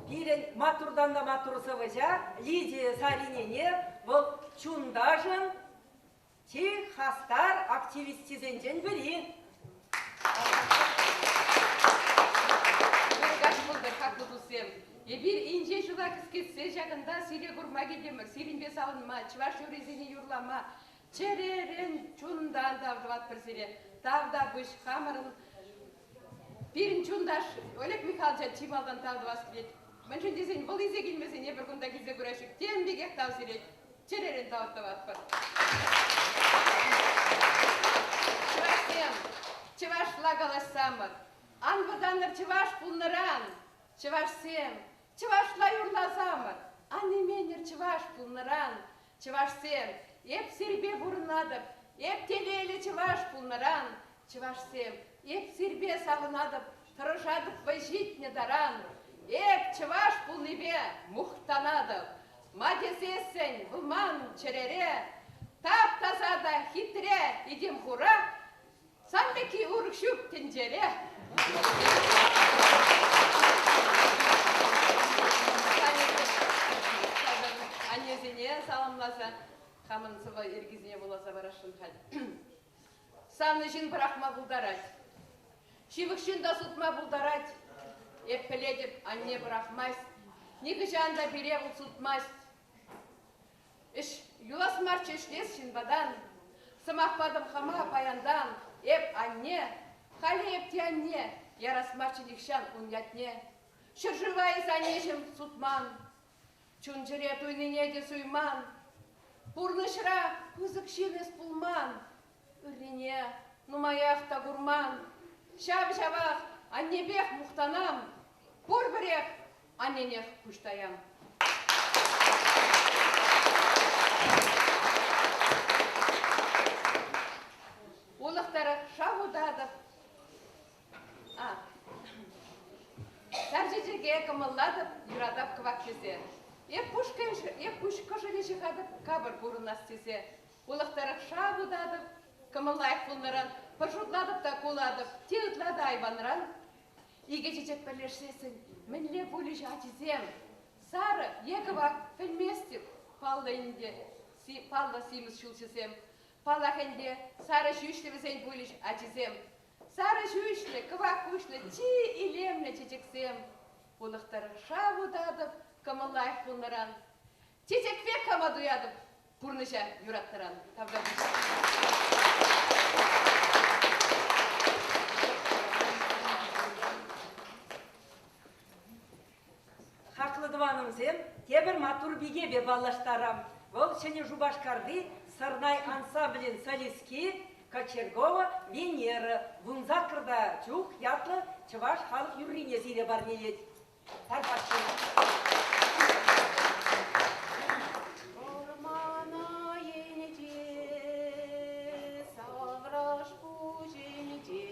пирӗн маттуртан та маттур сӑвӑҫа Лидия Саринене, вӑл чунташӑн чи хастар активисчӗсенчен пӗри. Ырӑ каҫ пултӑр, хаклӑ туссем! Эпир инҫе ҫула кӗскетсе ҫакӑнта сире курма килтӗмӗр, сирӗнпе савӑнма, чӑваш юррисене юрлама, чӗререн, чунтан тав тӑватпӑр сире. Тавтапуҫ хамӑрӑн пирӗн чунташ Олег Михайловича чи малтан тав тӑвас килет. Мӗншӗн тесен вӑл илсе килмесен эпир кунта килсе курас ҫук. Тем пекех тав сире. Чӗререн тав тӑватпӑр. Чӑвашсем, чӑвашла калаҫсамӑр. Ан вӑтанӑр чӑваш пулнӑран. Чӑвашсем, чӑвашла юрласамӑр. Ан именӗр чӑваш пулнӑран. Чӑвашсем, эп сирпе пурӑнатӑп, эп телейлӗ чӑваш пулнӑран. Чӑвашсем, эп сирпе савӑнатӑп, тӑрӑшатӑп вӑй ҫитнӗ таран. Эп чӑваш пулнипе мухтанатӑп. Ма тесессӗн вӑл ман чӗрере тап-таса та хитре этем хура, сан пекки урӑх ҫук тӗнчере. Аннесене саламласа хамӑн сӑвӑ йӗркисене вуласа парасшӑн халь. Савнӑ ҫын пӑрахма пултарать. Ҫывӑх ҫын та сутма пултарать. Эп пӗлетӗп, анне пӑрахмасть. Нихӑҫан та пире вӑл сутмасть. Ӗҫ юлас марччӗ ӗҫлес ҫынпатан. Сӑмах патӑм хама паянтан. Эп анне, халӗ эп те анне, ярас марччӗ нихҫан ун ятне. Ҫӗршыва эс аннеҫӗм сутман. Чун-чӗре туйнине те суйман. Пурнӑҫра пысӑк ҫын эс пулман. Ыррине нумаях та курман. Ҫав-ҫавах аннепех мухтанам. Пурпӗрех анненех пуҫ таям. Улӑх тӑрӑх шав утатӑп. А. Сар чечеке кӑмӑллатӑп, юратап кӑвак тесе. Эп эп пуҫ кӑшӑлӗ ҫыхатӑп капӑр пурӑнас тесе. Улӑх тӑрӑх шав утатӑп, кӑмӑл лайӑх пулнӑран пӗр шутлатӑп та кулатӑп, те ытла та айванран. Икӗ чечек пӗрлешсессӗн мӗнле пулӗҫ ачисем? Сарӑ е кӑвак, пӗлместӗп, паллӑ ӗнтӗ, паллӑ симӗс ҫулҫӑсем. Паллах ӗнтӗ, сарӑ ҫӳҫлӗ вӗсен пулӗҫ ачисем. Сарӑ ҫӳҫлӗ, кӑвак куҫлӑ чи илемлӗ чечексем. Улӑх тӑрӑх шав утатӑп, кӑмӑл лайӑх пулнӑран. Чечек пек хама туятӑп, пурнӑҫа юратнӑран. Тавтапуҫ. Хаклӑ тӑванӑмсем, тепӗр маттур пикепе паллаштарам. Вӑл Ҫӗнӗ Шупашкарти Сӑрнай ансамблӗн солистки Кочергова Венера вунсаккӑрта чух ятлӑ чӑваш халӑх юррине сире парнелет. Тархасшӑн. Вӑрман айӗнче, саврӑш пуҫӗнче,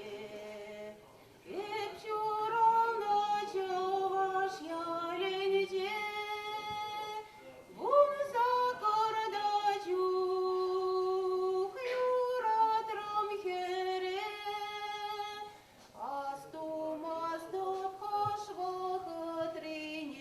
Эп ҫуралнӑ чӑваш ялӗнче, вунсаккӑрта чух юратрӑм хӗре. Астумастӑп хӑш вӑхӑтрине.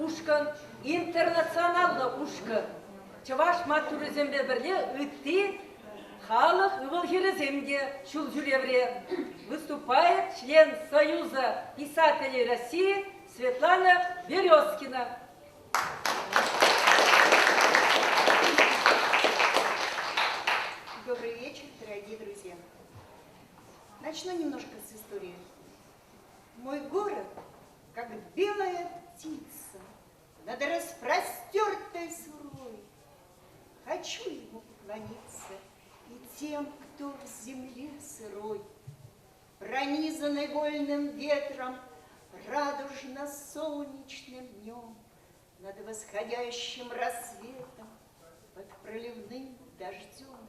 ушкӑн, интернационаллӑ ушкӑн. Чӑваш маттурӗсемпе пӗрле ытти халӑх ывӑл-хӗрӗсем те ҫул ҫӳревре. Выступает член Союза писателей России Светлана Березкина. Добрый вечер, дорогие друзья. Начну немножко с истории. Мой город, как белая птица над распростертой сурой. Хочу ему поклониться и тем, кто в земле сырой, пронизанный вольным ветром, радужно-солнечным днем, над восходящим рассветом, под проливным дождем.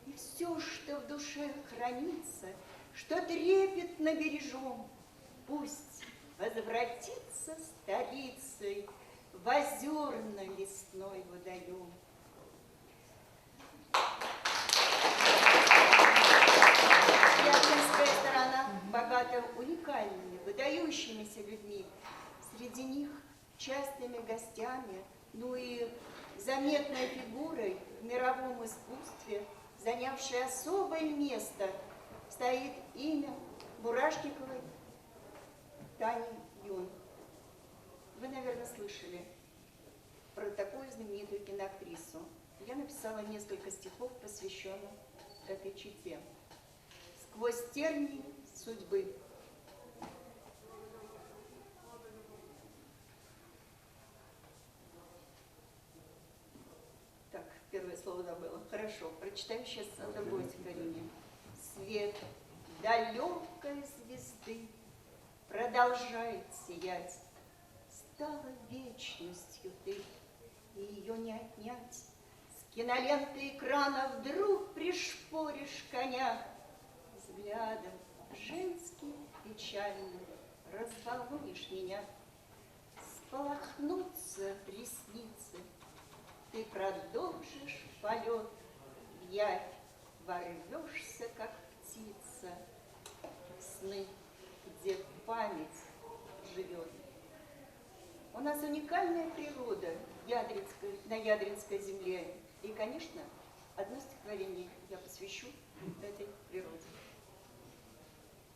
И все, что в душе хранится, что трепетно бережем, пусть возвратится столицей в озерно-лесной водоем. Ядринская сторона богата уникальными, выдающимися людьми. Среди них частыми гостями, ну и заметной фигурой в мировом искусстве, занявшей особое место, стоит имя Бурашниковой Тани Юн. Вы, наверное, слышали про такую знаменитую киноактрису. Я написала несколько стихов, посвященных этой чите. «Сквозь тернии судьбы». Так, первое слово забыла. Хорошо, прочитаю сейчас другое стихотворение. Свет далекой звезды продолжает сиять. Стала вечностью ты, и ее не отнять. С киноленты экрана вдруг пришпоришь коня. Взглядом женским печальным разволнуешь меня. Сполохнутся ресницы, ты продолжишь полет, в явь ворвешься, как птица, в сны, где память живет. У нас уникальная природа Ядринской, на Ядринской земле. И, конечно, одно стихотворение я посвящу этой природе.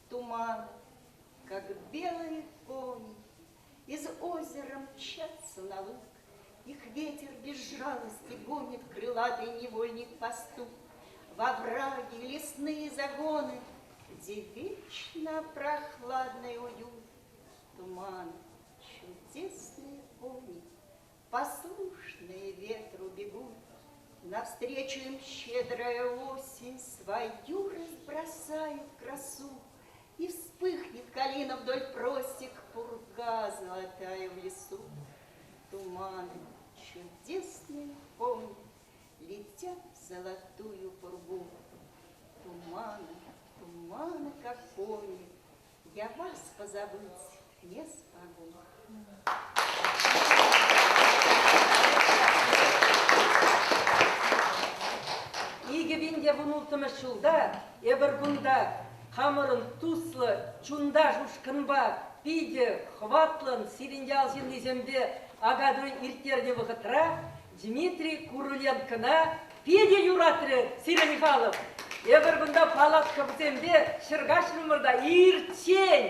Туман, как белые кони, из озера мчатся на луг. Их ветер без жалости гонит крылатый невольник-пастух. Во враги лесные загоны, где вечно прохладный уют. Туман, чудесные кони, послушные ветру бегут. Навстречу им щедрая осень свою разбросает красу, И вспыхнет калина вдоль просек, пурга золотая в лесу. Туманы, чудесные кони, летят в золотую пургу. Туманы, туманы, как кони, я вас позабыть не смогу. 2016 ҫулта эпир кунта хамӑрӑн туслӑ чунташ ушкӑнпа питӗ хӑватлӑн сирӗн ял ҫыннисемпе Акатуй ирттернӗ вӑхӑтра Дмитрий Куруленкӑна питӗ юратрӗ сирӗн халӑх. Эпир кунта палаткӑсемпе ҫӗр каҫрӑмӑр та ирччен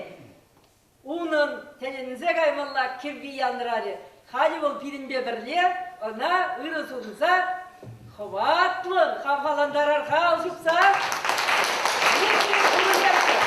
унӑн тӗлӗнсе каймалла кӗвви янрарӗ. Халӗ вӑл пирӗнпе пӗрле ӑна ырӑ сунса хӑватлӑн хавхалантарар хал ҫупса. Дмитрий Куруленко.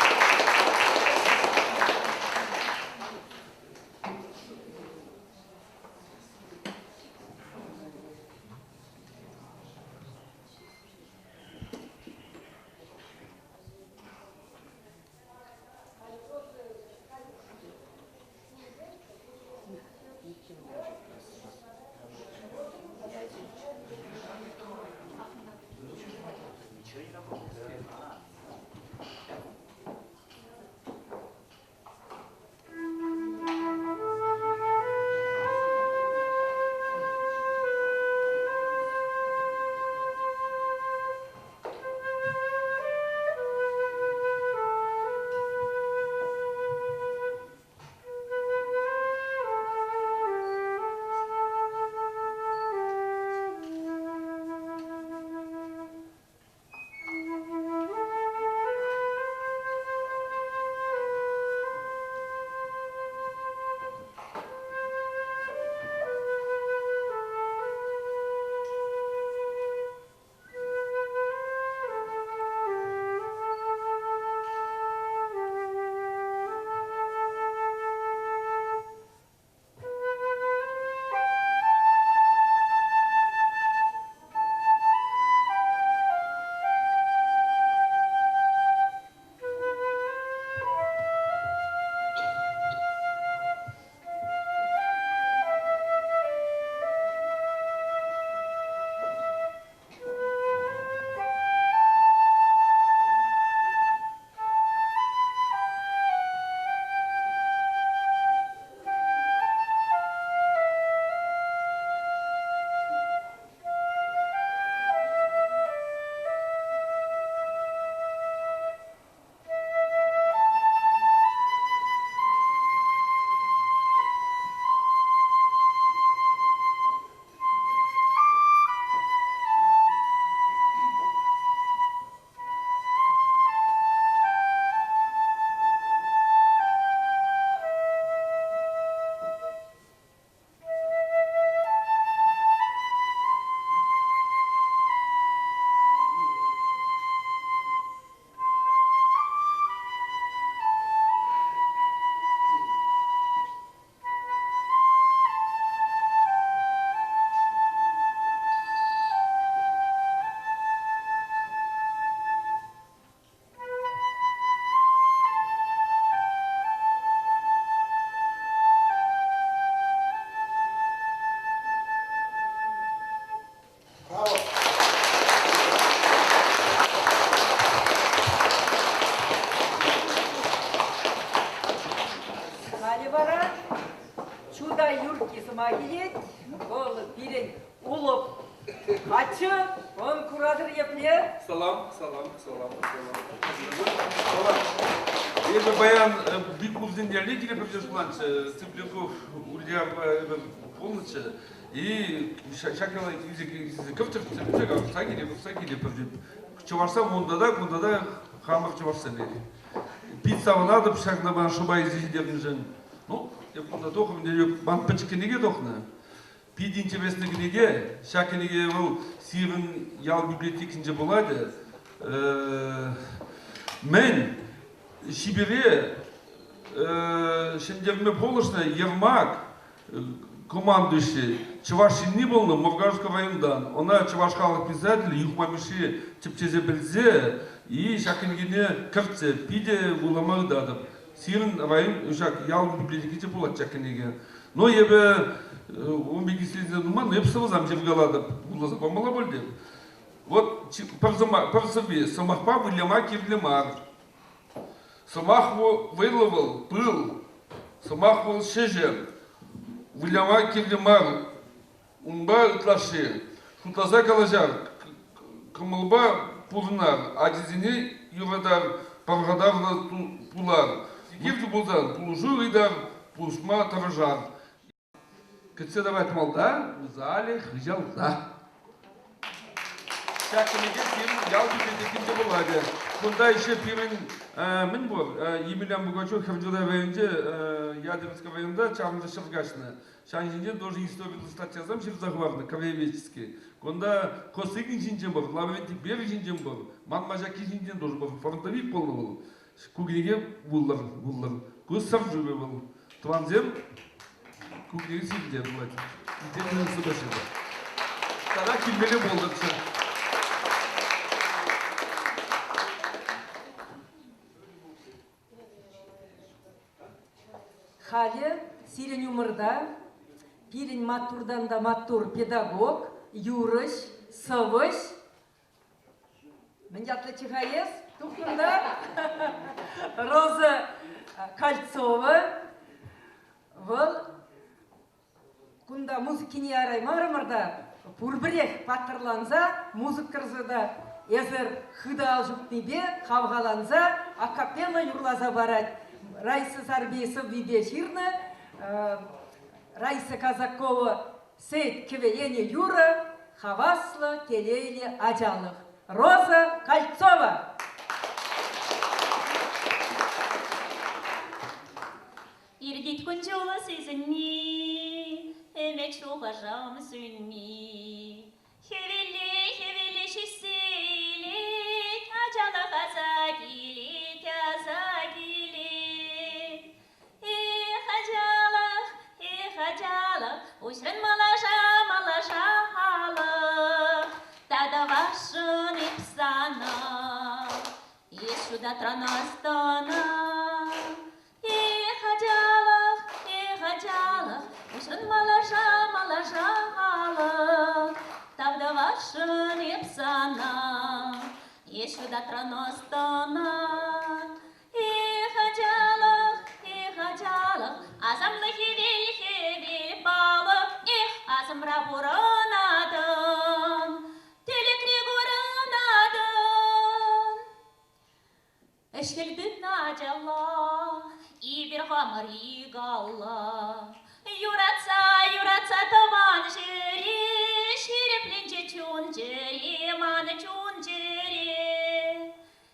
Вӑл пирӗн улӑп каччӑ. Он куратӑр епле? Салам, салам, салам, салам. Салам. Эпӗ паян Биккурсен ялне киле пӗрле шутланччӗ. Цыпленков Ульяпа эпӗ пулнӑччӗ. И ҫак яла илсе кӗртӗр, кӑртса киле, кӑртса киле пӗр Чӑвашсем унта та, кунта та хамӑр чӑвашсем. Пит савӑнатӑп ҫакна ман шӑпа илсе ҫитернӗшӗн. Ну, эп кунта тухрӑм, ман пӗчӗк кӗнеке тухнӑ. Пит интереслӗ кӗнеке. Ҫак кӗнеке вӑл сирӗн ял библиотекинче пулать. Мӗн Ҫипере ҫӗнтерме пулӑшнӑ Ермак командующий чӑваш ҫынни пулнӑ Муркашка районтан. Ӑна чӑваш халӑх писателӗ Юхма Мишши тӗпчесе пӗлсе и ҫак кӗнекене кӗртсе питӗ вулама ыйтатӑп. Сирӗн район ҫак ял библиотекинче пулать ҫак кӗнеке. Но эпӗ ун пек исленсе туман, эп сӑвӑсам ҫыркалатӑп. Вуласа памалла пуль теп. Вот пӗр сӑвви сӑмахпа выляма кирлӗ мар. Сӑмах вӑйлӑ вӑл, пыл. Сӑмах вӑл ҫӗҫӗ. Выляма кирлӗ мар. Унпа ытлашши. Шутласа калаҫар, кӑмӑлпа пурӑнар, ачисене юратар, пархатарлӑ пулар. Кирлӗ пулсан пулӑшу ыйтар, пулӑшма тӑрӑшар. Кӗтсе тӑрать малта, усалӗ хыҫалта. Ҫак кӗнеке пирӗн ял библиотекинче пулать. Кунта еще пирӗн мӗн пур? Емельян Пугачев Хӗрчутай районӗнче Ядерская районта чарӑнса ҫӗр каҫнӑ. Ҫавӑн ҫинчен тоже историллӗ статьясем ҫырса хӑварнӑ краеведческий. Кунта Косыгин ҫинчен пур, Лаврентий Берия ҫинчен пур, Ман Маҫакки ҫинчен тоже пур. Фронтовик пулнӑ вӑл. Ку кӗнеке вуллӑр, вуллӑр. Ку сӑршывӗ вӑл. Тӑвансем, ку кӗнеке сирӗнте пулать. Интересно спасибо. Тата килмелле пултӑрччӗ. Халӗ сирӗн умӑрта пирӗн маттуртан та маттур педагог, юрӑҫ, сӑвӑҫ. Мӗн ятлӑччӗ-ха эс? Тухрӑм та. Роза Кольцова. Вӑл Кунта музыкине яраймарӑмӑр та, пурпӗрех паттӑрланса музыкӑрсӑр та эсӗр хытӑ ал ҫупнипе хавхаланса акапелла юрласа парать. Раиса Сарпи сӑввипе ҫырнӑ Раиса Казакова Сӗт кӗвӗленӗ юрӑ Хаваслӑ телейлӗ ачалӑх. Роза Кольцова. Иртет кун-ҫул сисӗнми, ӗмӗт шухӑшӑм сӳнми. Хӗвелле, хӗвелле ҫиҫсе илет, ачалӑх аса килет, аса килет. Эх, ачалӑх, эх, ачалӑх, уҫрӑн малаша, малаша халӑх. Татӑвасшӑн эп сана, эс ҫутатран ӑс-тӑна. Эх, ачалӑх, эх, ачалӑх, уҫрӑн малаша, малаша алӑк. Тав тӑвасшӑн эп сана, эс ҫутатрӑн ӑс-тӑна. Эх, ачалӑх, эх, ачалӑх, асамлӑ хӗвел, хӗвел палӑк. Эх, асӑмра пурӑнатӑн, тӗлӗкре курӑнатӑн. Ӗҫхӗл тытнӑ ачалла, эпир хамӑр икалла. Юратса, юратса тӑван ҫӗре, ҫирӗпленчӗ чун-чӗре, ман чун-чӗре.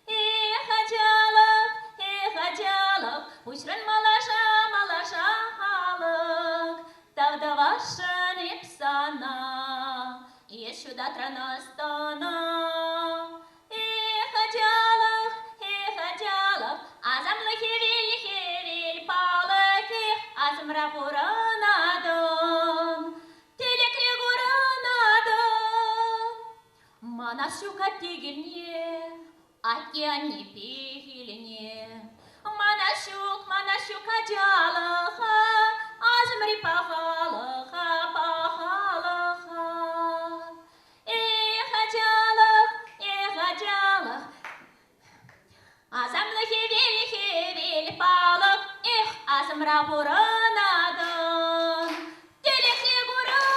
Эх, ачалӑх, эх, ачалӑх, пуҫран малаша, малаша алӑк. Тав тӑвасшӑн эп сана, эс ҫутатрӑн ӑс-тӑна. Эх, ачалӑх, эх, ачалӑх, асамлӑ хӗвел, хӗвел палӑк, эх, асӑмра пурӑнатӑн, тӗлӗкре курӑнатӑн. Мана ҫук атте килне, атте-анне пехилне. Мана ҫук, мана ҫук ачалӑха, асӑмри пахалӑха, пахалӑха. Эх, ачалӑх, эх, ачалӑх, асамлӑ хӗвел, хӗвел палӑк, эх, асӑмра пурӑнатӑн, тӗлӗкре курӑнатӑн.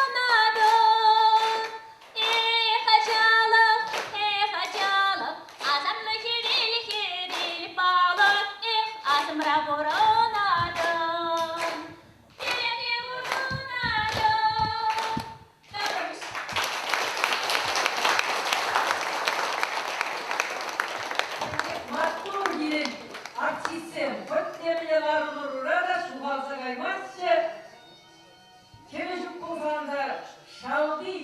пулсан та шалти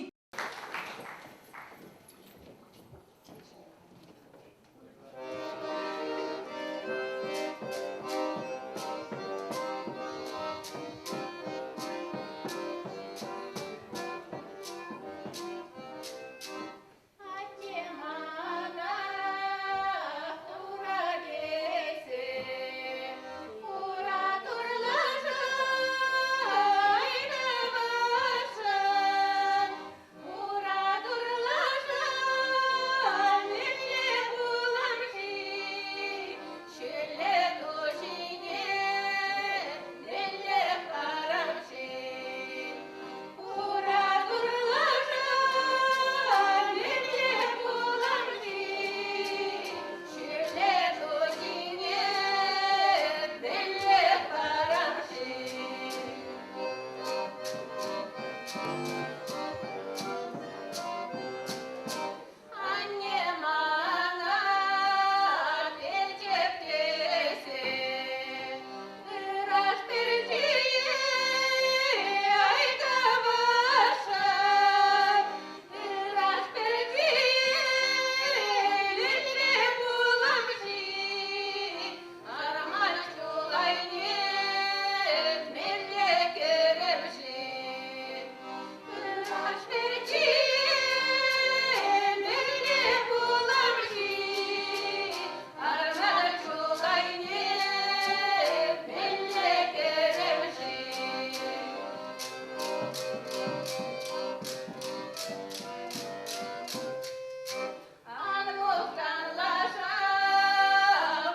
Атте мана тура тесе, хура турлашӑн, хура турлашӑн, мӗнле пулам-ши? Ҫӳллӗ ту ҫине мӗнле хӑпарам-ши? Хура турлашӑн, мӗнле пулам-ши? Ҫӳллӗ ту ҫине мӗнле хӑпарам-ши? Анне мана печӗп тесе ыраш пӗрчийӗ айтӑвашӑн, ыраш пӗрчийӗ лӗлле пулам-ши, арман ҫул айне мӗнле кӗрем-ши? Ыраш пӗрчийӗ мӗнле пулам-ши, арман ҫул айне мӗнле кӗрем-ши? Ан мухтан лаша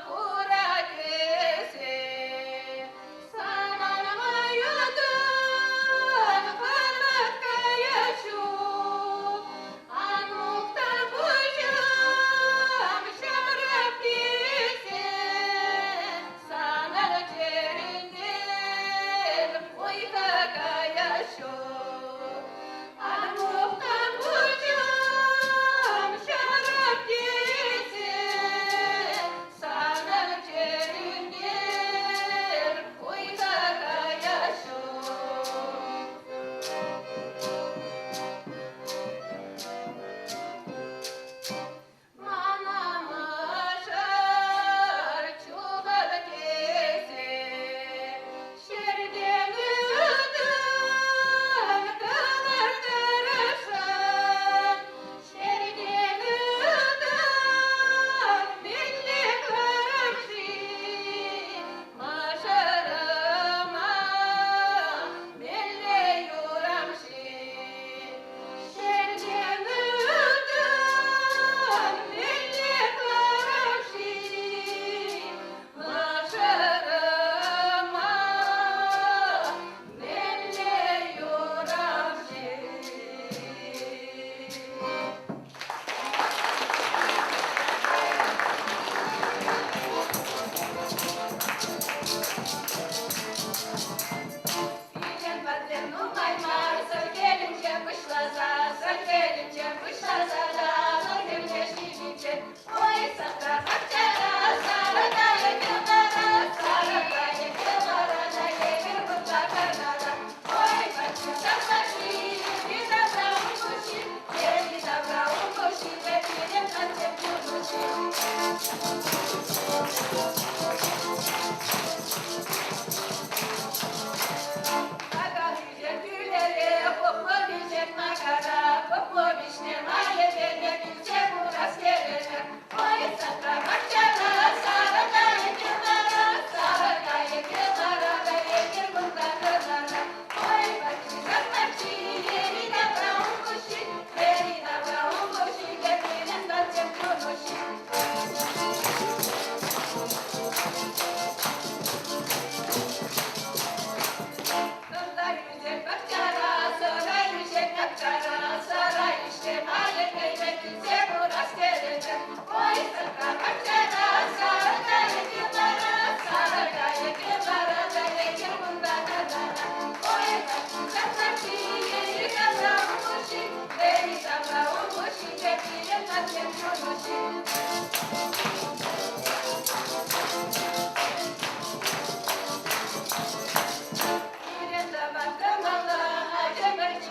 хура тесе, санан мӑютӑн хӑвӑрт кая ҫук. Ан мухтан пуҫӑм ҫамрӑк тесе, санӑн чӗрӳнтен хуйхӑ кая ҫук. Ан мухтан пуҫӑм ҫамрӑк тесе, санӑн чӗрӳнтен хуйхӑ кая ҫук. Мана мӑшӑр чухӑн тесе ҫӗртен ылтӑн кӑлартӑрасшӑн. Ҫӗртен ылтӑн мӗнле кӑларам-ши? Мӑшӑрӑма мӗнле юрам-ши? Ҫӗртен ылтӑн мӗнле кӑларам-ши? Мӑшӑрӑма мӗнле юрам-ши? Пирӗн патне нумай мар, сӗркелӗнче пуҫласа, сӗркелӗнче пуҫласа та хӗлле ҫитиччен. Ой, садра пахчара, сарӑ кайӑкӗ вара, сарӑ кайӑкӗ вара та эпир выртса карнара. Ой, патши патши, йӗри-тавра укҫи, йӗри-тавра укҫи, пирӗн атте пурнӑҫӗ. Такан тӳлере, пӑхлӑ виҫет макара, пӑхлӑ виҫне майӗпене килсе курас терӗмӗр. Ой, садра пахчара, сарӑ кайӑкӗ вара, сарӑ кайӑкӗ вара, вӗренер кунта кӑнара. Ой, патши, патши, йӗри-тавра укҫи, йӗри-тавра укҫи, кӗпинӗн тӑчӗ кунӑҫи. Тӑрса ӳсет пахчара, сӑра ӳсет капчара, сӑра ӳссе майӗпе килсе курас терӗмӗр. Ой, сӑрра пахчара, сарӑ кайӑкӗ вара, сарӑ кайӑкӗ вара, вӗренер кунта кӑнара. Ой, пахчи, йӗри-тавра упӑшки, йӗри-тавра упӑшки, кӗпинӗн атте чунӑши. Пирӗн тӑван тӑмалла, ача-пӑча.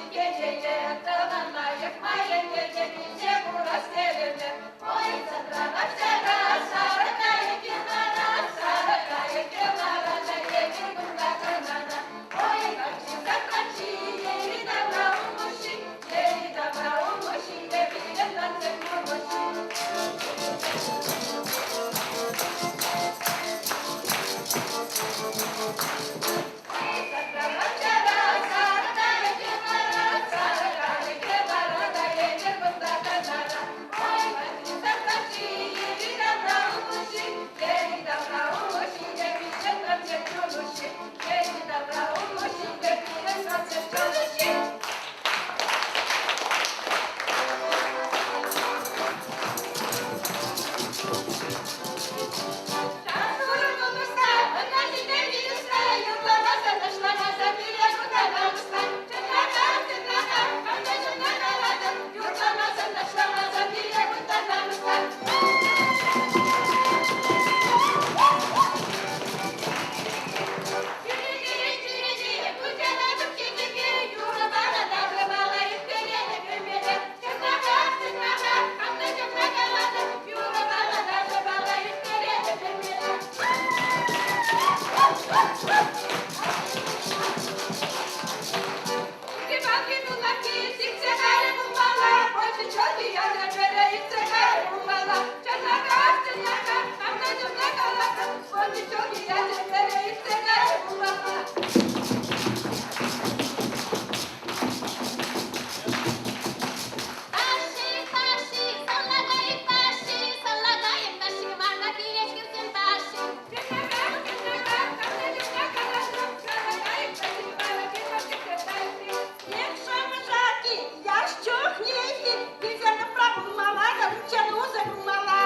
Ташши, ташши, саллакайӑк ташши, саллакайӑк ташши, мана килес хӗрсен ташши. Эх, яш чухнехи килсе тӑпра пулмалла та унччен усӑ пулмалла.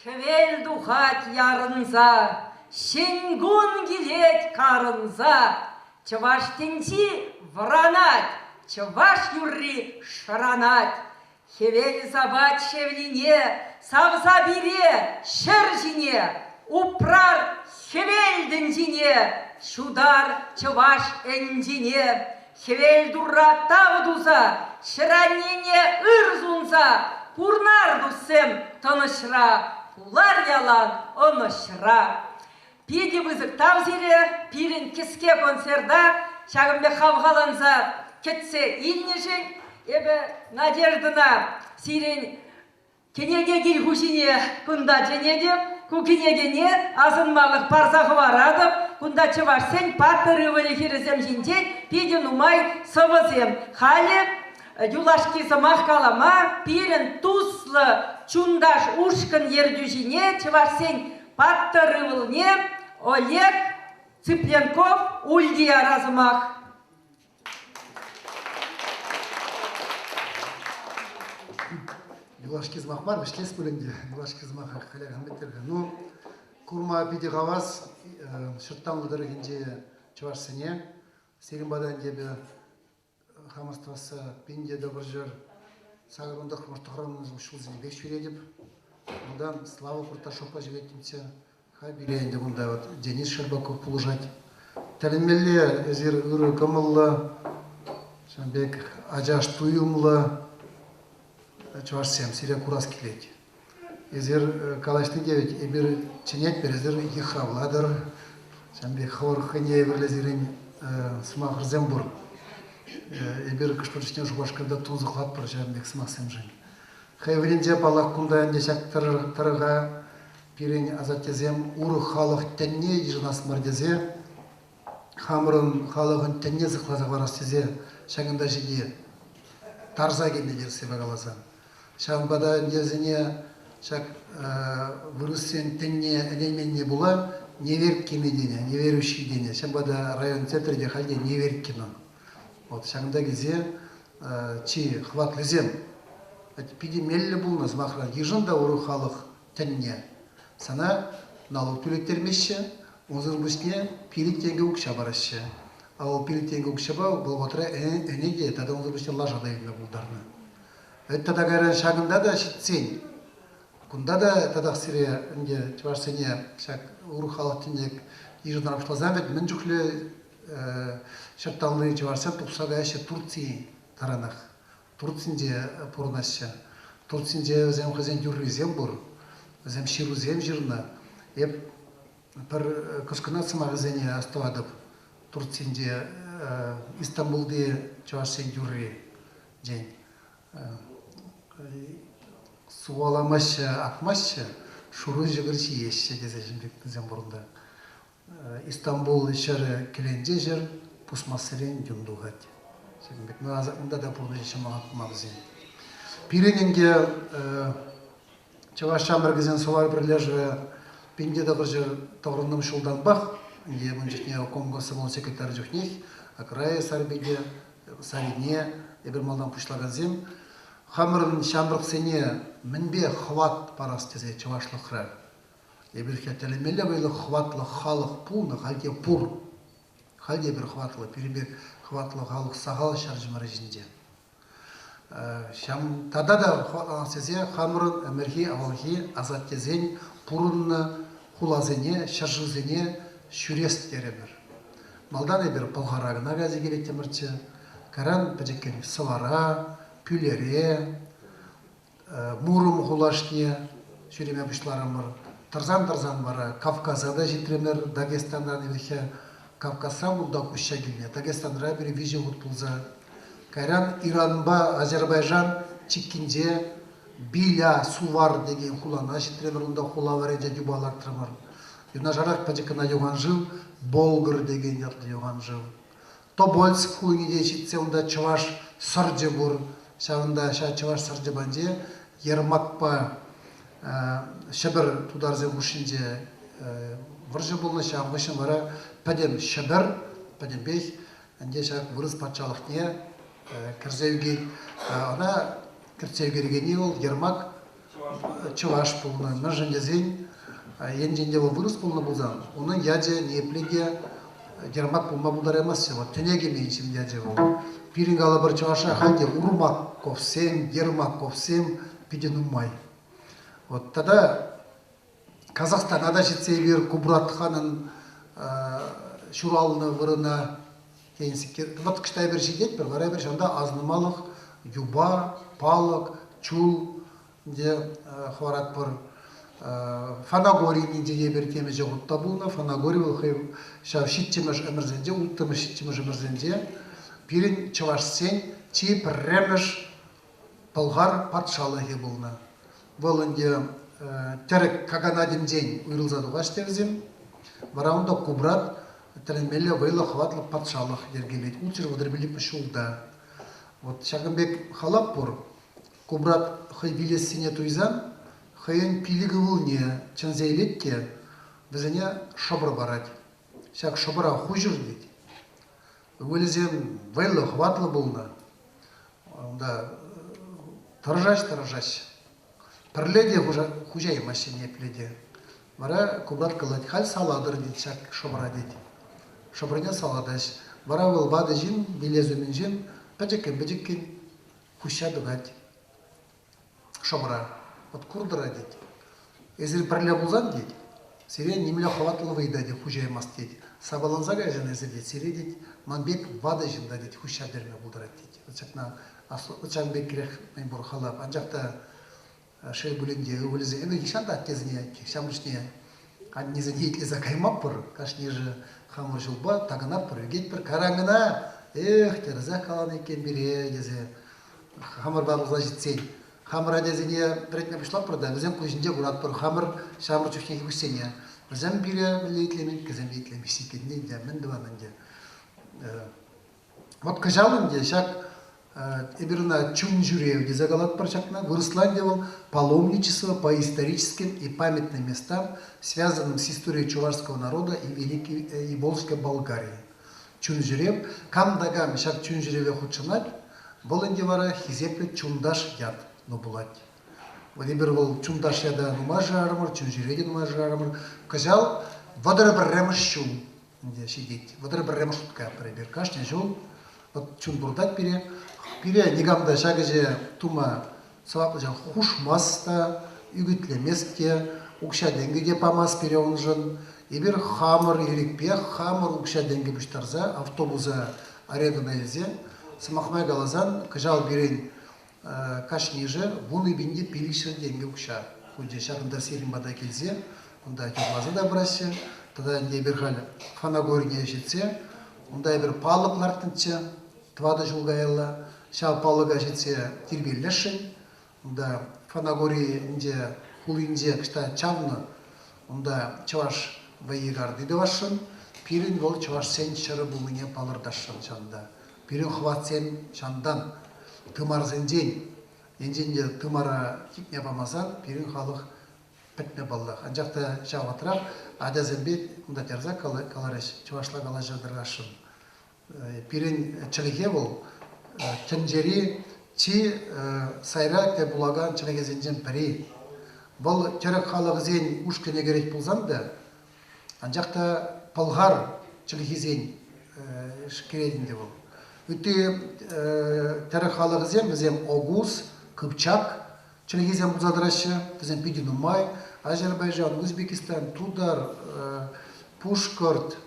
Хӗвел тухать ярӑнса, ҫӗн кун килет карӑнса, Чӑваш тӗнчи вӑранать, чӑваш юрри шӑранать. Хӗвел сапать шевлине, савса пире ҫӗр ҫине, Упрар хӗвел тӗнчине, ҫутар чӑваш ӗнчине. Хӗвел турра тав туса, ҫӗр-аннене ыр сунса, пурнар туссем тӑнӑҫра, пулар ялан ӑнӑҫра. Питӗ пысӑк тав сире, пирӗн кӗске концерта ҫакӑн пек хавхаланса кӗтсе илнӗшӗн. Эпӗ Надеждӑна сирӗн Кӗнеке кил хуҫине кунта чӗнетӗп, ку кӗнекене асӑнмалӑх парса хӑваратӑп. Кунта чӑвашсен паттӑр ывӑлӗ-хӗрӗсем ҫинчен питӗ нумай сӑвӑсем. Халӗ юлашки сӑмах калама пирӗн туслӑ чунташ ушкӑн ертӳҫине, чӑвашсен паттӑр ывӑлне Олег Цыпленков Ульдияра сӑмах. Юлашки сӑмах мар, вӗҫлес пуль ӗнтӗ. Юлашки сӑмаха халех ан пӗлтер-ха. Ну, курма питӗ хавас Ҫӑрттанлӑ тӑрӑхӗнче чӑвашсене. Сирӗн пата ӗнтӗ эпӗ хам астӑвасса 1989 тӑхӑрвуннӑмӗш ҫулсенчех ҫӳретӗп. Унтан Слава Курташовпа ҫӳреттӗмччӗ. Халь пире ӗнтӗ кунта вот Денис Щербаков пулӑшать. Тӗлӗнмелле эсир ырӑ кӑмӑллӑ, ҫавӑн пек ачаш туйӑмлӑ чӑвашсем, сире курас килет. Эсир калаҫни те ведь эпир чӗнетпӗр, эсир йыхравлатӑр. Ҫавӑн пек хӑвӑр хӑйне евӗрлӗ сирӗн сӑмахӑрсем пур. Эпир кӑшт-пӗр чухне Шупашкарта тунсӑхлатпӑр ҫавӑн пек сӑмахсемшӗн. Хӑй вырӑнче, паллах, кунта ӗнтӗ ҫак тӑрӑха пирӗн асаттесем урӑх халӑх тӗнне йышӑнас мар тесе, хамӑрӑн халӑхӑн тӗнне сыхласа хӑварас тесе ҫакӑнта ҫити тарса килнӗ тесе каласан. Ҫавӑнпа та ӗнтӗ ҫак вырӑссен тӗнне ӗненменне пула Неверкины тенӗ, неверующий тенӗ. Ҫавӑнпа та район центрӗ те халь те Неверкино. Вот ҫакӑнта килсе чи хӑватлисем питӗ меллӗ пулнӑ, сӑмахран, йышӑн та урӑх халӑх тӗнне. Сана налук тӳлеттермеҫҫӗ, унсӑр пуҫне пилӗк тенкӗ укҫа параҫҫӗ. А вӑл пилӗк тенкӗ укҫапа вӑл вӑхӑтра ӗне те тата унсӑр пуҫне лаша та илме пултарнӑ. Вӗт тата кайран ҫакӑнта та ҫитсен, кунта та татах сире ӗнтӗ чӑвашсене ҫак урӑх халӑх тӗнне йышӑнтарма пуҫласан вӗт мӗн чухлӗ ҫӑрттанли чӑвашсем тухса каяҫҫӗ Турци таранах. Турцинче пурӑнаҫҫӗ. Турцинче вӗсем хӑйсен юррисем пур. Вӗсем ҫырусем ҫырнӑ. Эп пӗр кӑшкӑнат сӑмахӗсене астӑватӑп. Турцинче Истанбулти чӑвашсен юрри ден. Сухаламаҫҫӗ, акмаҫҫӗ, шурӑ ҫӑкӑр ҫиеҫҫӗ тесе ҫын пек вӗсем пурӑнта. Истанбул ҫӗрӗ кӗленче ҫӗр, пусмассерен юн тухать. Ҫакӑн пек. Ну, унта та пурнӑҫӗ ҫӑмӑлах пулман вӗсен. Пирӗн ӗнтӗ Чӑваш ҫамрӑкӗсен Сувар пӗрлешӗвӗ 1990 ҫултанпах, ӗнтӗ ун чухне комсомол секретарӗ чухнех, Края Сарпике, Сарине эпир малтан пуҫлакансем, хамӑрӑн ҫамрӑксене мӗнпе хӑват парас тесе чӑвашлӑхра эпир тӗлӗнмелле вӑйлӑ хӑватлӑ халӑх пулнӑ, халь те пур. Халь те эпир хӑватлӑ, пирӗн пек хӑватлӑ халӑх сахал ҫӗр чӑмӑрӗ ҫинче. Тата та хӑватланас тесе хамӑрӑн ӗмӗрхи авалхи асаттесен пурӑннӑ хуласене, ҫӗршывсене ҫӳрес терӗмӗр. Малтан эпир Пӑлхара кӑна кайса килеттӗмӗрччӗ. Кайран пӗчӗккӗн Сӑвара, Пӳлере, Муром хулашне ҫӳреме пуҫларӑмӑр. Тӑрсан-тӑрсан вара Кавказа та ҫитрӗмӗр, Дагестанран ирхи Кавказран унта куҫса килнӗ. Дагестанра пире виҫӗ хут пулса. Кайран Иранпа Азербайджан чиккинче Биля, Сувар текен хулана ҫитрӗмӗр, унта хула варринче юпа лартрӑмӑр. Юнашарах пӗчӗк кӑна юханшыв, Болгар текен ятлӑ юханшыв. Тобольск хулине те ҫитсе унта чӑваш сӑрчӗ пур. Ҫавӑнта ҫав чӑваш сӑрчӗ патӗнче Ермакпа Ҫӗпӗр тутарсем хушшинче вӑрҫӑ пулнӑ. Ҫавӑн хыҫҫӑн вара пӗтӗм Ҫӗпӗр пӗтӗмпех ӗнтӗ ҫак вырӑс патшалӑхне кӗрсе ӳкет. Ӑна кӗртсе ӳкерекенни вӑл Ермак чӑваш пулнӑ. Мӗншӗн тесен енчен те вӑл вырӑс пулнӑ пулсан унӑн ячӗ ниепле те Ермак пулма пултараймастчӗ. Вӑл тӗне кӗмен ҫын ячӗ вӑл. Пирӗн калӑпӑр чӑвашра халь те Урмаковсем, Ермаковсем питӗ нумай. Вот тата Казахстана та ҫитсе эпир Кубрат ханӑн ҫуралнӑ вырӑна Вӑт кӑҫта эпир ҫитетпӗр, вара эпир ҫавӑнта асӑнмалӑх юпа, палӑк, чул те хӑваратпӑр. Фанагорийӗнче эпир темиҫе хут та пулнӑ. Фанагорий вӑл хӑй ҫав ҫиччӗмӗш ӗмӗрсенче, улттӑмӗш, ҫиччӗмӗш ӗмӗрсенче пирӗн чӑвашсен чи пӗрремӗш Пӑлхар патшалӑхӗ пулнӑ. Вӑл ӗнтӗ тӗрӗк каганатӗнчен уйрӑлса тухаҫ вӗсем. Вара унта Кубрат тӗлӗнмелле вӑйлӑ хӑватлӑ патшалӑх йӗркелет. 635 ҫулта. Вот ҫакӑн пек халап пур. Кубрат хӑй вилессине туйсан хӑйӗн пилӗк ывӑлне чӗнсе илет те вӗсене шӑпӑр парать. Ҫак шӑпӑра хуҫӑр тет. Ывӑлӗсем вӑйлӑ, хӑватлӑ пулнӑ. Унта тӑрӑшаҫ-тӑрӑшаҫ. Пӗрле те хуҫаймаҫҫӗ ниепле те. Вара Кубрат калать, халь салатӑр тет ҫак шӑпӑра тет. Шӑпӑрне салатаҫ. Вара вӑл ватӑ ҫын вилес умӗн ҫын пӗчӗккӗн-пӗчӗккӗн хуҫса тӑкать. Шӑпӑра. Вӑт куртӑра тет. Эсир пӗрле пулсан тет, сире нимле хӑватлӑ вӑй та тет хуҫаймасть тет. Сапаланса кайсан эсир тет, сире тет ман пек ватӑ ҫын та тет хуҫса пӗтерме пултарать тет. Вот ҫакна вот ҫакӑн пекрех мӗн пур халап. Анчах та шел пулин те ывӑлӗсем эпир нихҫан та аттесене ҫамрӑкне аннесене итлесе каймастпӑр. Кашнийӗшӗ хамӑр ҫулпа такӑнатпӑр, ӳкетпӗр. Кайран кӑна эх, тӗрӗсех каланӑ иккен пире тесе хамӑрпа пулса ҫитсен хамӑр ачасене вӗрентме пуҫлатпӑр та вӗсем куҫӗнче куратпӑр хамӑр ҫамрӑк чухнехи куҫсене. Вӗсем пире мӗнле итлемен, вӗсем те итлемеҫҫӗ иккен ӗнтӗ, мӗн тӑван ӗнтӗ. Вот кӑҫал ӗнтӗ ҫак эпир ӑна чун ҫӳрев тесе калатпӑр ҫакна. Вырӑсла ӗнтӗ вӑл паломничество по историческим и памятным местам, связанным с историей чувашского народа и Великой и Волжской Болгарии. Чун-ҫӳрев, кам та кам ҫак чун-ҫӳреве хутшӑнать, вӑл ӗнтӗ вара хисеплӗ чунташ ят ну пулать. Вот эпир вӑл чунташ ята нумай шырарӑмӑр, чун-ҫӳреве те нумай шырарӑмӑр. Кӑҫал 31-мӗш ҫул ӗнтӗ ҫитет. 31-мӗш хут каятпӑр эпир. Кашни ҫул вот чун туртать пире. Пире никам та ҫак ӗҫе тума сӑваплӑ хушмасть та, ӳкӗтлемест те, укҫа-тенкӗ те памасть пире уншӑн. Эпир хамӑр ирӗкпе хамӑр укҫа-тенкӗ пуҫтарса автобуса арендӑна илсе, сӑмах май каласан, кӑҫал пирӗн кашнишӗ 10 те 500 тенкӗ укҫа хучӗ. Ҫакӑнта сирӗн пата килсе кунта юрласа та пыраҫҫӗ. Тата ӗнтӗ эпир халь Фанагорине ҫитсе унта эпир палӑк лартнӑччӗ тӑватӑ ҫул каялла. Ҫав палӑка ҫитсе тирпейлесшӗн. Унта. Фанагорийӗнче хулинче кӑшта чавнӑ, унта чӑваш вӑййи карти тӑвасшӑн. Пирӗн вӑл чӑвашсен ҫӗрӗ пулнине палӑртасшӑн ҫавӑнта. Пирӗн хӑватсем ҫантан, тымарсенчен. Енчен те тымара типме памасан пирӗн халӑх пӗтнӗ паллах. Анчах та ҫав вӑхӑтрах ачасемпе кунта ярса каларӗҫ, чӑвашла калаҫа тӑрасшӑн. Пирӗн чӗлхе вӑл тӗнчери чи сайра тӗл пулакан чӗлхесенчен пӗри. Вӑл тӗрӗк халӑхӗсен ушкӑнӗ кӗрет пулсан та, анчах та пӑлхар чӗлхисен кӗрет ӗнтӗ вӑл. Ытти тӗрӗк халӑхӗсем вӗсем огуз, кыпчак чӗлхисем пулса тӑраҫҫӗ. Вӗсем питӗ нумай. Азербайджан, Узбекистан, тутар, пушкӑрт,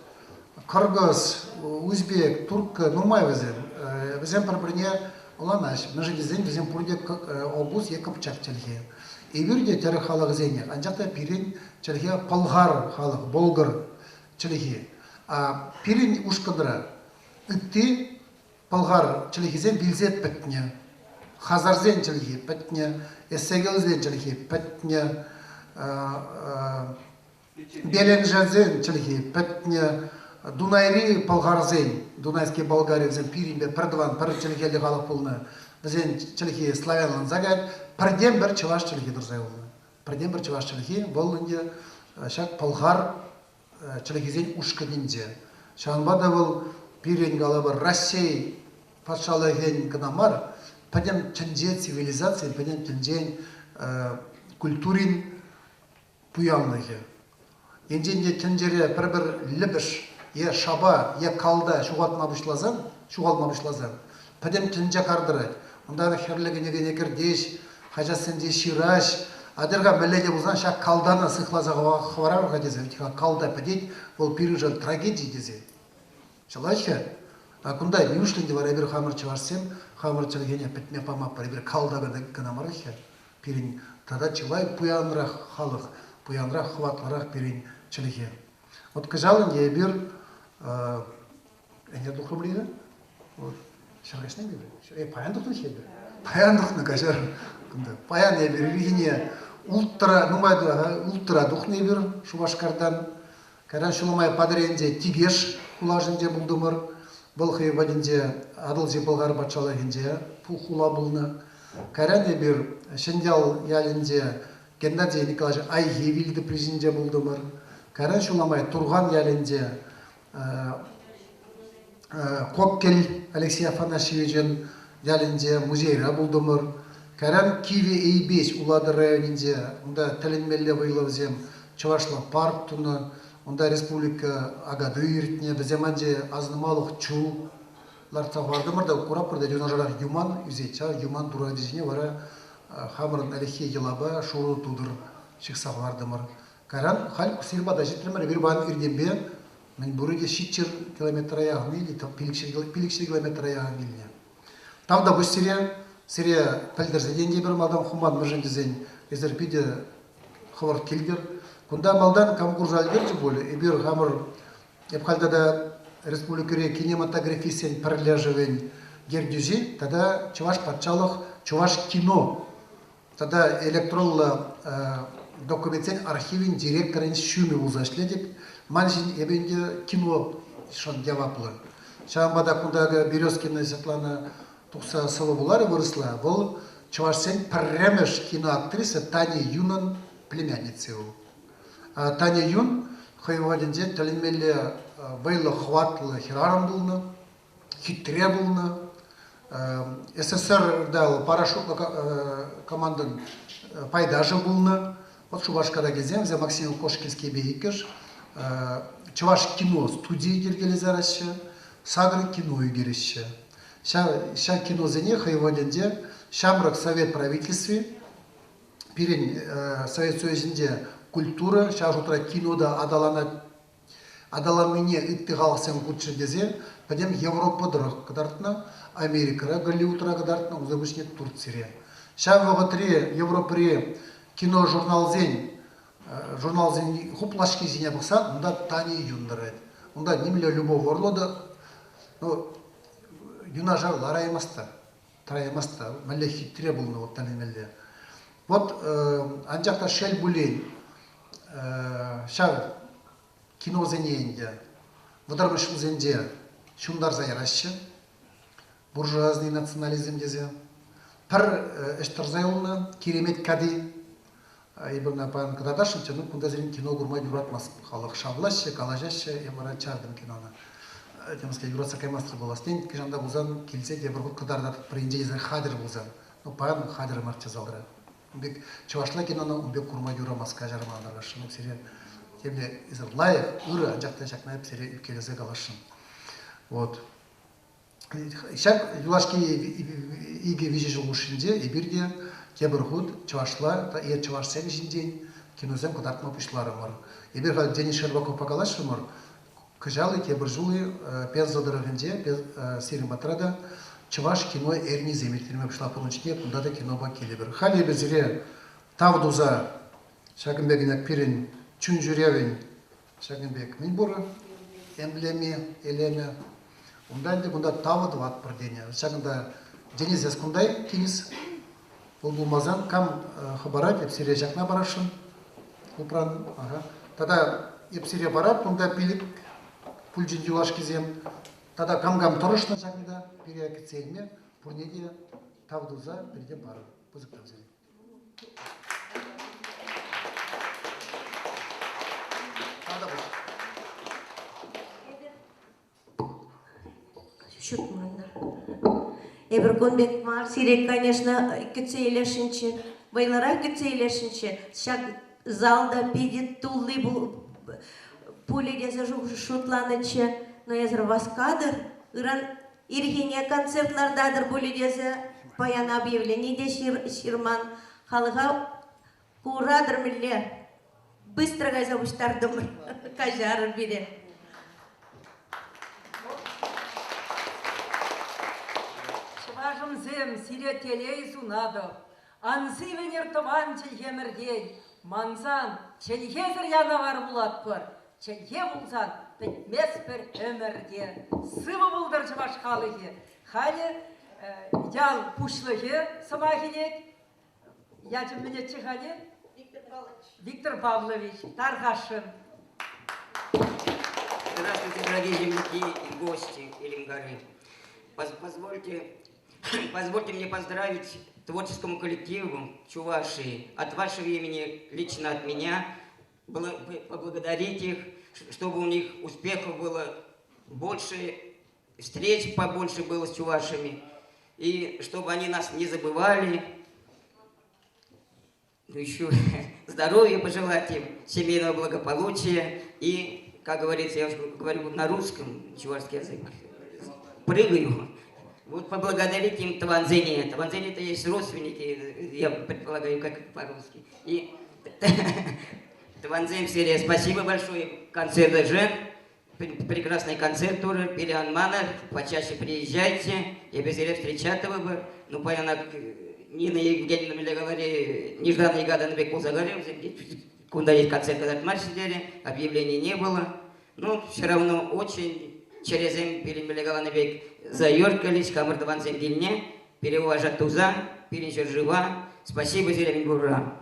кӑркӑс, узбек, турккӑ нумай вӗсем. Вӗсем пӗр-пӗрне ӑнланаҫҫӗ. Мӗншӗн тесен вӗсем пурте огуз е кӑпчак чӗлхе. Эпир те тӗрӗк халӑхӗсенех, анчах та пирӗн чӗлхе пӑлхар халӑх, болгар чӗлхи. А пирӗн ушкӑнра ытти пӑлхар чӗлхисем вилсе пӗтнӗ, хазарсен чӗлхи пӗтнӗ, эссегелсен чӗлхи пӗтнӗ, беленжерсен чӗлхи пӗтнӗ, Дунайри пӑлхарсен, Дунайские Болгарии вӗсем пирӗнпе пӗр тӑван, пӗр чӗлхеллӗ халӑх пулнӑ, вӗсен чӗлхи славянланса каять, пӗртен-пӗр чӑваш чӗлхи тӑрса юлнӑ. Пӗртен-пӗр чӑваш чӗлхи вӑл ӗнтӗ ҫак пӑлхар чӗлхесен ушкӑнӗнче. Ҫавӑнпа та вӑл пирӗн, калӑпӑр, Раҫҫей патшалӑхӗн кӑна мар, пӗтӗм тӗнче цивилизацийӗн, пӗтӗм тӗнчен культурин пуянлӑхӗ. Енчен те тӗнчере пӗр-пӗр лӗпӗш е шапа е калта ҫухатма пуҫласан, ҫухалма пуҫласан, пӗтӗм тӗнче кар тӑрать. Унта хӗрлӗ кӗнекене кӗртеҫ, хаҫатсенче ҫыраҫ. Атьӑр-ха, мӗнле те пулсан ҫак калтана сыхласа хӑварар-ха тесе, вӗт-ха калта пӗтет, вӑл пирӗншӗн трагеди тесе. Ҫӑлаҫҫӗ. А кунта ниушлӗ ӗнтӗ вара эпир хамӑр чӑвашсем хамӑр чӗлхене пӗтме памастпӑр, эпир калта кӑна мар-ха. Пирӗн тата чылай пуянрах халӑх, пуянрах, хӑватлӑрах пирӗн чӗлхе. Вот кӑҫал ӗнтӗ эпир ӗнер тухрӑмӑр-и-ха? Вот ҫӗр каҫна эпир. Э, паян тухнӑ-ҫке эпир. Паян тухнӑ, каҫар. Кунта. Паян эпир ирхине улттӑра, нумай улттӑра тухнӑ эпир Шупашкартан. Кайран ҫула май Патӑрьелӗнче Тикеш хулашӗнче пултӑмӑр. Вӑл хӑй вӑхӑтӗнче Атӑлҫи Пӑлхар патшалӑхӗнче хула пулнӑ. Кайран эпир Ҫӗньял ялӗнче Геннадий Николаевич Айхи вилтӑпри ҫинче пултӑмӑр. Кайран ҫула май Турхан ялӗнче Коккель Алексей Афанасьевичӑн ялӗнче музейра пултӑмӑр. Кайран Кивӗ Эйпеҫ Улатӑр районӗнче унта тӗлӗнмелле вӑйлӑ вӗсем чӑвашла парк тунӑ. Унта республика Акатуй иртнӗ. Вӗсем анче асӑнмалӑх чул лартса хӑвартӑмӑр та куратпӑр та юнашарах юман ӳсет. Ҫав юман турачӗ ҫине вара хамӑрӑн ӗлӗкхи йӑлапа шурӑ тутӑр ҫыхса хӑвартӑмӑр. Кайран халь Кусирпа та ҫитрӗмӗр. Эпир паян иртенпе мӗнпурӗ те 700 километра яхӑн илнӗ, 500 километра яхӑн илнӗ. Тавтапуҫ сире. Сире пӗлтерсе те ӗнтӗ эпир малтан хуман, мӗншӗн тесен эсир питӗ хӑвӑрт килтӗр. Кунта малтан кам курса ӗлкӗрчӗ пуль, эпир хамӑр эп халь тата республикӑри кинематографистсен пӗрлешӗвӗн ертӳҫи тата Чӑваш патшалӑх Чӑваш кино тата электронлӑ документсен архивӗн директорӗн ҫумӗ пулса ӗҫлетӗп. Ман ҫин эпӗ ӗнтӗ киношӑн яваплӑ. Ҫавӑнпа та кунта Березкина Светлана тухса сӑвӑ вуларӗ вырӑсла. Вӑл чӑвашсен пӗрремӗш киноактриса Таня Юнӑн племянници вӑл. Таня Юн хӑй вӑхӑтӗнче тӗлӗнмелле вӑйлӑ, хӑватлӑ хӗрарӑм пулнӑ. хитре пулнӑ. СССРта парашютлӑ командӑн пайташӗ пулнӑ. Вот Шупашкара килсен вӗсем Максим Кошкинскийпе иккӗш Чӑваш кино студийӗ йӗркелесе яраҫҫӗ, сакӑр кино ӳкереҫҫӗ. Ҫав киносене хӑй вӑхӑтӗнче ҫамрӑк совет правительстви пирӗн Совет Союзӗнче культура, ҫав шутра кино та аталанать Аталаннине ытти халӑхсем хутшӑн тесе пӗтӗм Европа тӑрӑх кӑтартнӑ, Америкӑра, Голливудра кӑтартнӑ, унсӑр пуҫне Турцире. Ҫав вӑхӑтри Европӑри киножурналсен журналсен хуплашки ҫине пӑхсан унта Тани Юн тӑрать. Унта нимле Любовь Орло та ну, юнашар лараймасть та, тӑраймасть та. Мӗнле хитре пулнӑ вӑл тӗлӗнмелле. Вот анчах та шел пулин, ҫав киносене ӗнтӗ вӑтӑрмӗш ҫулсенче ҫунтарса яраҫҫӗ буржуазный национализм тесе. Пӗр ӗҫ тӑрса юлнӑ, Киремет кати. Эпир ӑна паян кӑтартасшӑнччӗ, ну кунта сирӗн кино курма юратмасть халӑх. Шавлаҫҫӗ, калаҫаҫҫӗ, эп вара чартӑм кинона. Темскер юратса каймастӑр пулас. Тен, кӑҫанта пулсан килсе тепӗр хут кӑтартатӑп пӗр енче тесе хатӗр пулсан. Ну, паян хатӗр марччӗ залра. Ун пек чӑвашла кинона ун пек курма юрамасть, каҫарман тархасшӑн. Ну, сире темле эсир лайӑх, ырӑ, анчах та ҫакна эп сире ӳпкелесе каласшӑн. Вот. Ҫак юлашки икӗ-виҫӗ ҫул хушшинче эпир те тепӗр хут чӑвашла е чӑвашсем ҫинчен киносем кӑтартма пуҫларӑмӑр. Эпир халь Денис Щербаковпа калаҫрӑмӑр. Кӑҫал-и тепӗр ҫул-и Пенза тӑрӑхӗнче, сирӗн патра та чӑваш кино эрнисем ирттерме пуҫлатпӑр ун чухне кунта та кинопа килӗпӗр. Халӗ эпир сире тав туса ҫакӑн пек пирӗн чун ҫӳревӗн ҫакӑн пек мӗн пур эмблеми, элемӗ. Унта ӗнтӗ кунта тав тӑватпӑр тенӗ. Ҫакӑнта Денис Эскунтай тинӗс. Вӑл пулмасан кам хӑпарать, эп сире ҫакна парасшӑн. Упран. Ага. Тата эп сире парап, кунта пилӗк пулчӗ юлашкисем. Тата кам-кам тӑрӑшнӑ ҫакӑнта пире кӗтсе илме, пурне те тав туса пиртен парӑр. Пысӑк тав сире. Ҫутманнӑ. Эпир кун пек мар. Сире, конечно, кӗтсе илесшӗнччӗ, вӑйлӑрах кӗтсе илесшӗнччӗ. Ҫак залта питӗ тулли пулӗ тесе шутланӑччӗ. Но эсӗр васкатӑр. Ыран ирхине концерт лартатӑр пулӗ тесе паян объявлени те ҫырман. Халӑха куратӑр мӗнле быстро кайса пуҫтартӑмӑр. Каҫарӑр пире. Чӑвашӑмсем, сире телей сунатӑп. Ан сивӗнӗр тӑван чӗлхемӗртен. Мансан чӗлхесӗр янавар пулатпӑр. Чӗлхе пулсан пӗтместпӗр ӗмӗрте. Сывӑ пултӑр чӑваш халӑхӗ. Халӗ ял пуҫлӑхӗ сӑмах илет. Ячӗ мӗнеччӗ халӗ? Виктор Павлович. Виктор Павлович, тархасшӑн. Здравствуйте, дорогие земляки и гости Илимгары. Позвольте, позвольте мне поздравить творческому коллективу Чувашии от вашего имени, лично от меня, поблагодарить их, чтобы у них успехов было больше, встреч побольше было с чувашами, и чтобы они нас не забывали. Ну, еще здоровья пожелать им, семейного благополучия и, как говорится, я говорю на русском, чувашский язык, прыгаю. Вот поблагодарить им Тванзини. Тванзини это есть родственники, я предполагаю, как по-русски. И Тванзин серия, спасибо большое. Концерт же, прекрасный концерт тоже, Пириан Манар, почаще приезжайте, я без встречатого бы. Ну, понятно, Нина Евгеньевна мне говорили, нежданно-негаданно бек пулса куда есть концерт, когда марш сидели, объявлений не было. Но все равно очень через им перемелегаланы бек заеркались, хамырдывансем килне, переуважать туза, пирӗн жива. Спасибо, Зеремин Бурра.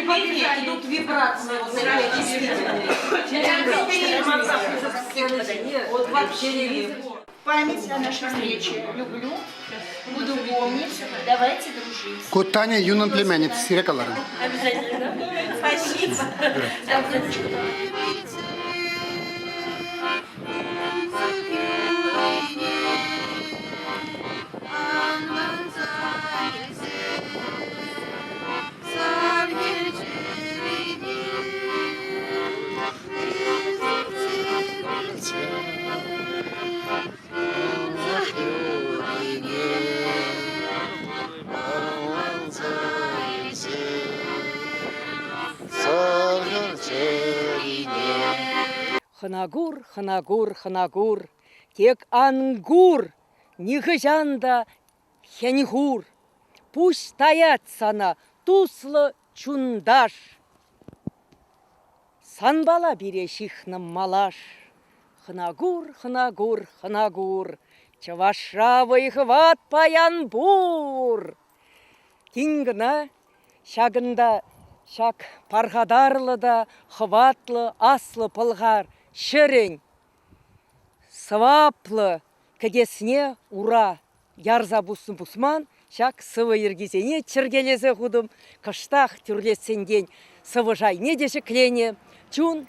пение идут вибрации вот эти Вот вообще. Память о нашей встрече. Люблю, буду помнить. Давайте дружить. Ку Таня юнӑн племянница, сире каларӑм. Обязательно. Спасибо. Хӑнакур, хӑнакур, хӑнакур, тек ан кур, нихӑҫан та хӗн-хур. Пуҫ таять сана туслӑ чунташ. Санпала пире ҫыхнӑ малаш. Хӑнакур, хӑнакур, хӑнакур, Чӑвашра вӑй-хӑват паян пур. Тин кӑна ҫакӑнта ҫак пархатарлӑ та хӑватлӑ Аслӑ Пӑлхар ҫӗрӗн сӑваплӑ кӗтесне ура ярса пуснӑ пусман ҫак сӑвӑ йӗркисене чӗркелесе хутӑм, кӑштах тӳрлетсентен сӑвӑ шайне те ҫӗкленӗ. Чун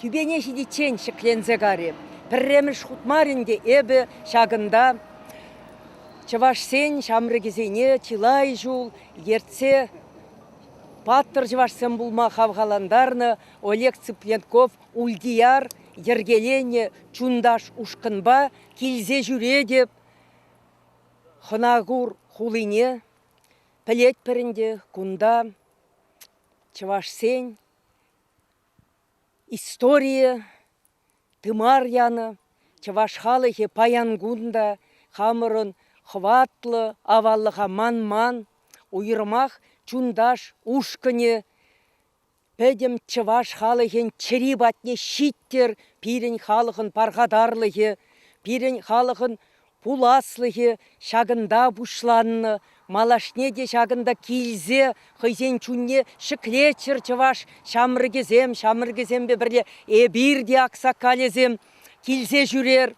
тӳпене ҫитиччен ҫӗкленсе карӗ. Пӗрремӗш хут мар ӗнтӗ эпӗ ҫакӑнта чӑвашсен ҫамрӑкӗсене чылай ҫул ертсе паттӑр чӑвашсем пулма хавхалантарнӑ Олег Цыпленков Ультияр йӗркеленӗ Чунташ ушкӑнпа килсе ҫӳретӗп Хӑнакур хулине. Пӗлетпӗр ӗнтӗ, кунта чӑвашсен историйӗ тымар янӑ, чӑваш халӑхӗ паян кун та хамӑрӑн хӑватлӑ аваллӑха манман, уйрӑмах Чунташ ушкӑнӗ Пӗтӗм чӑваш халӑхӗн чӗри патне ҫиттӗр пирӗн халӑхӑн пархатарлӑхӗ, пирӗн халӑхӑн пуласлӑхӗ ҫакӑнта пуҫланнӑ, малашне те ҫакӑнта килсе хӑйсен чунне ҫӗклеччӗр чӑваш ҫамрӑкӗсем, ҫамрӑкӗсемпе пӗрле эпир те аксакалӗсем килсе ҫӳрер.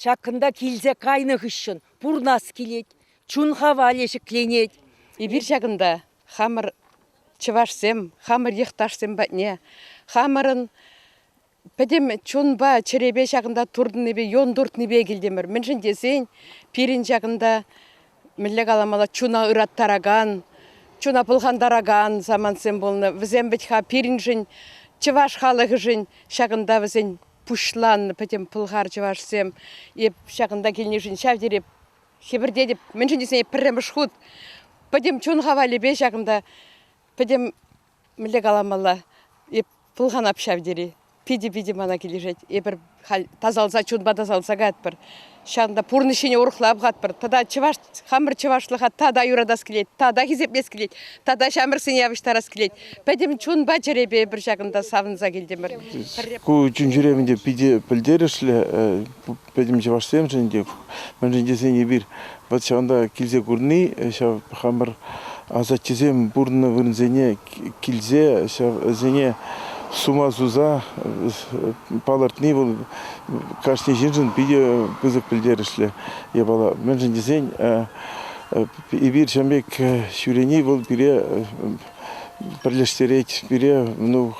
Ҫакӑнта килсе кайнӑ хыҫҫӑн пурнас килет, чун хавалӗ ҫӗкленет. Эпир ҫакӑнта хамӑр чӑвашсем, хамӑр йӑхташсем патне, хамӑрӑн пӗтӗм чунпа, чӗрепе ҫакӑнта туртӑннипе, юн туртнипе килтӗмӗр. Мӗншӗн тесен пирӗн ҫакӑнта, мӗнле каламалла, чуна ыраттаракан, чуна пӑлхантаракан самантсем пулнӑ. Вӗсем вӗт-ха пирӗншӗн, чӑваш халӑхӗшӗн ҫакӑнта вӗсен пуҫланнӑ пӗтӗм пӑлхар чӑвашсем. Эп ҫакӑнта килнишӗн ҫав тери хӗпӗртетӗп. Мӗншӗн тесен пӗрремӗш хут пӗтӗм чун хавалӗпе ҫакӑнта пӗтӗм мӗнле каламалла, эп пӑлханап ҫав тери. Питӗ-питӗ мана килӗшет. Эпир халь тасалса, чунпа тасалса каятпӑр. Ҫавӑнта пурнӑҫ ҫине урӑхла пӑхатпӑр. Тата чӑваш, хамӑр чӑвашлӑха тата юратас килет, тата хисеплес килет, тата ҫамрӑксене явӑҫтарас килет. Пӗтӗм чунпа чӗрепе эпир ҫакӑнта савӑнса килтӗмӗр. Ку чун-чӗремӗн те питӗ пӗлтерӗшлӗ. пӗтӗм чӑвашсемшӗн те, мӗншӗн тесен эпир вӑт ҫавӑнта килсе курни, ҫав хамӑр асаттесем пурӑннӑ вырӑнсене килсе ҫавсене сума суса палӑртни вӑл кашни ҫыншӑн питӗ пысӑк пӗлтерӗшлӗ япала. Мӗншӗн тесен эпир ҫавӑн пек ҫӳрени вӑл пире пӗрлештерет, пире ну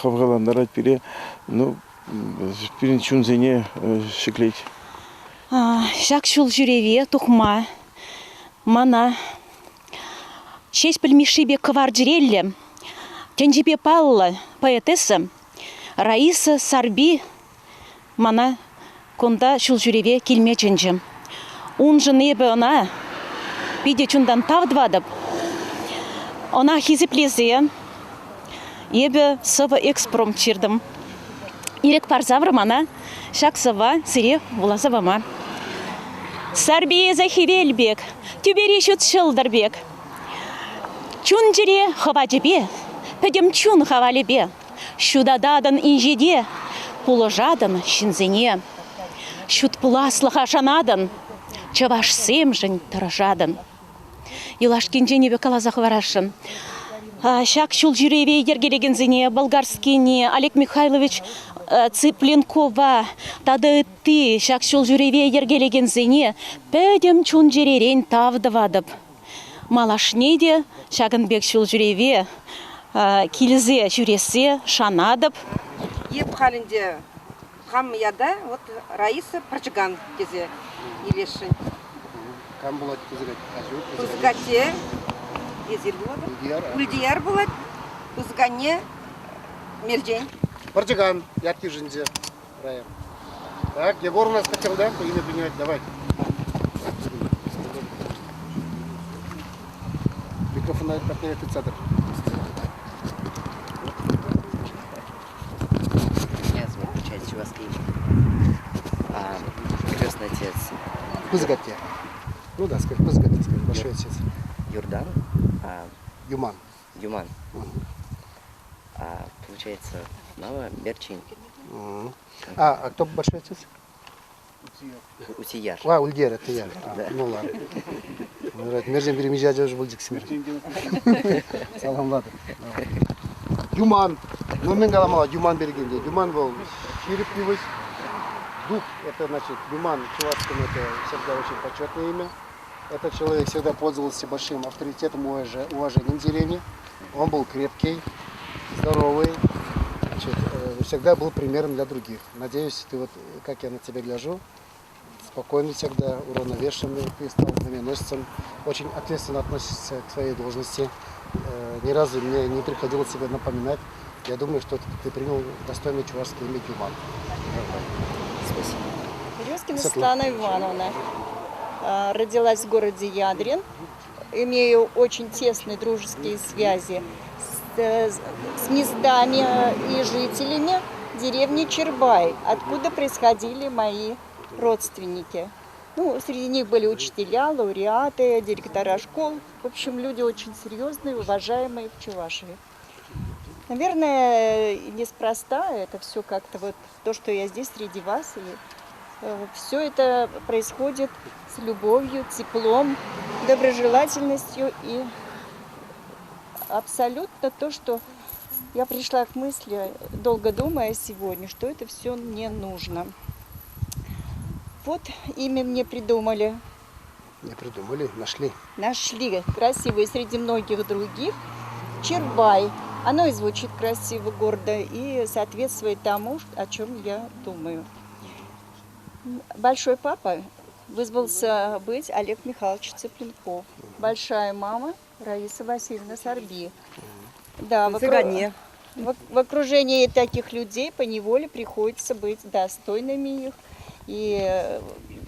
хавхалантарать, пире ну пирӗн чунсене ҫӗклет. Ҫак ҫул ҫӳреве тухма мана Ҫеҫпӗл Мишши пек кӑвар чӗреллӗ, тӗнчипе паллӑ поэтесса Раиса Сарпи мана кунта ҫул ҫӳреве килме чӗнчӗ. Уншӑн эпӗ ӑна питӗ чунтан тав тӑватӑп. Ӑна хисеплесе Эпӗ сӑвӑ экспромт ҫыртӑм. Ирӗк парсавӑр мана ҫак сӑвва сире вуласа пама. Сарпи эсӗ хӗвел пек, тӳпери ҫут ҫӑлтӑр пек. Чун-чӗре хӑвачӗпе, пӗтӗм чун хавалӗпе ҫутататӑн инҫете, пулӑшатӑн ҫынсене. Ҫут пуласлӑха шанатӑн, чӑвашсемшӗн тӑрӑшатӑн. Юлашкинчен эпӗ каласа хӑварасшӑн. Ҫак ҫул ҫӳреве йӗркелекенсене Болгарскине, Олег Михайлович Цыпленкова тата ытти ҫак ҫул ҫӳреве йӗркелекенсене пӗтӗм чун-чӗререн тав тӑватӑп. Малашне те ҫакӑн пек ҫул ҫӳреве килсе ҫӳрессе шанатӑп. Эп халь ӗнтӗ хам ята вот Раиса Пӑрчӑкан тесе илесшӗн. Кам пулать пысӑк аҫу? Пысӑк атте эсир пулатӑр. Ульдияр пулать. Пысӑк анне Мерчен. Пӑрчӑкан ят йышӑнчӗ Рая. Так, Егор у нас хотел, да, имя принять? Давай. Микрофон патне тытса тӑр. Меня зовут получается чувашский а, крестный отец. Пысӑк атте. Ну да, скажи, пысӑк атте, скажи, большой отец. Юрдан. А, Юман. Юман. А, получается, мама Мерчин. А, а кто большой отец? Утияр. А, Ульдияр, это я. А, Да. Ну ладно. Мерзен бир мижа уже булдик Саламладым. Юман. Ну, мен каламала Юман бергенде. Юман был ҫирӗп йывӑҫ. Дуб, это значит, Юман в чувашском это всегда очень почетное имя. Этот человек всегда пользовался большим авторитетом и уважением в деревне. Он был крепкий, здоровый, значит, всегда был примером для других. Надеюсь, ты вот, как я на тебя гляжу, спокойный всегда, уравновешенный, ты стал знаменосцем, очень ответственно относишься к своей должности. Ни разу мне не приходилось тебе напоминать. Я думаю, что ты принял достойный чувашский имя Юман. Спасибо. Березкина Светлана Ивановна. Родилась в городе Ядрин. Имею очень тесные дружеские связи с местами и жителями деревни Чербай, откуда происходили мои родственники. Ну, среди них были учителя, лауреаты, директора школ. В общем, люди очень серьезные, уважаемые в Чувашии. Наверное, неспроста это все как-то вот то, что я здесь среди вас. И все это происходит с любовью, теплом, доброжелательностью и абсолютно то, что я пришла к мысли, долго думая сегодня, что это все мне нужно. Вот имя мне придумали. Не придумали, нашли. Нашли красивое среди многих других. Чербай. Оно и звучит красиво, гордо и соответствует тому, о чем я думаю. Большой папа вызвался быть Олег Михайлович Цыпленков. Большая мама Раиса Васильевна Сарби. Да, в окружении таких людей поневоле приходится быть достойными их и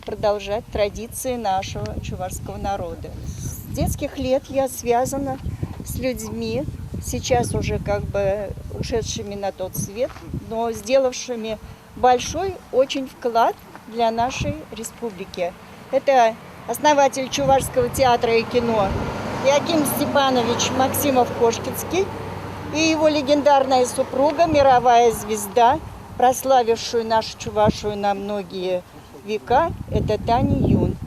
продолжать традиции нашего чувашского народа. С детских лет я связана с людьми, сейчас уже как бы ушедшими на тот свет, но сделавшими большой очень вклад для нашей республики. Это основатель Чувашского театра и кино Яким Степанович Максимов-Кошкинский и его легендарная супруга, мировая звезда, прославившую нашу Чувашию на многие века, это Таня Юн.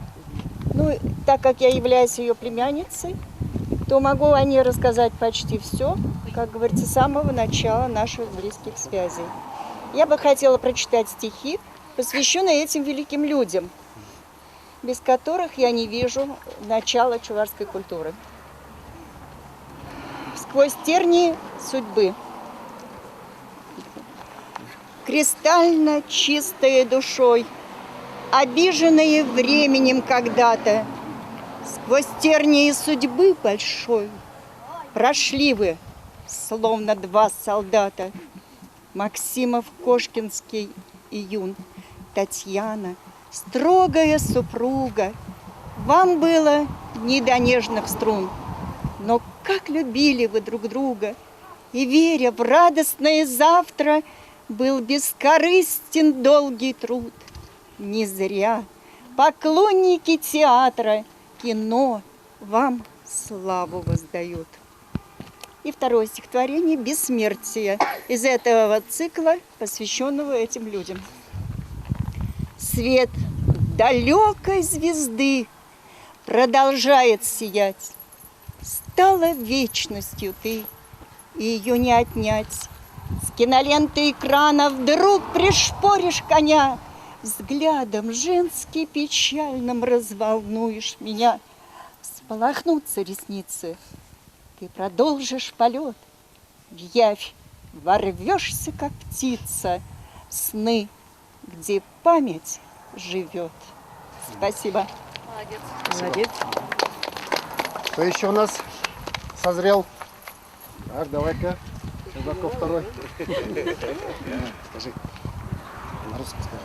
Ну, так как я являюсь ее племянницей, то могу о ней рассказать почти все, как говорится, с самого начала наших близких связей. Я бы хотела прочитать стихи, посвященные этим великим людям, без которых я не вижу начала чувашской культуры. Сквозь тернии судьбы, кристально чистая душой, обиженные временем когда-то, сквозь тернии судьбы большой, прошли вы, словно два солдата, Максимов Кошкинский и Юн, Татьяна, строгая супруга, вам было не до нежных струн, но как любили вы друг друга, и, веря в радостное завтра, был бескорыстен долгий труд. Не зря поклонники театра, кино вам славу воздают. И второе стихотворение «Бессмертие» из этого цикла, посвященного этим людям. Свет далекой звезды продолжает сиять. Стала вечностью ты, и ее не отнять. С киноленты экрана вдруг пришпоришь коня, Взглядом женски печальным разволнуешь меня. Всполохнутся ресницы, ты продолжишь полет. В явь ворвешься, как птица, в сны, где память живет. Спасибо. Молодец. Молодец. Кто еще у нас созрел? Так, давай-ка. Чужаков второй. Скажи, на русском скажи,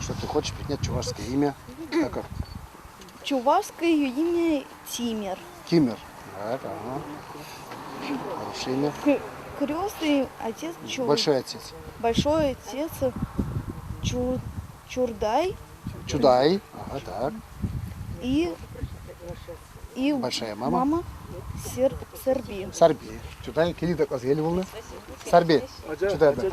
что ты хочешь принять чувашское имя. Так как? Чувашское ее имя Тимер. Тимер. Так, ага. Хорошее имя. Крестный отец Чур... Большой отец. Большой отец Чур... Чурдай. Чудай. Ага, так. И, и Большая мама. Мама Сер... Сарби. Сарби. Чудай, кили так вас волны. Сарби. Чудай, да.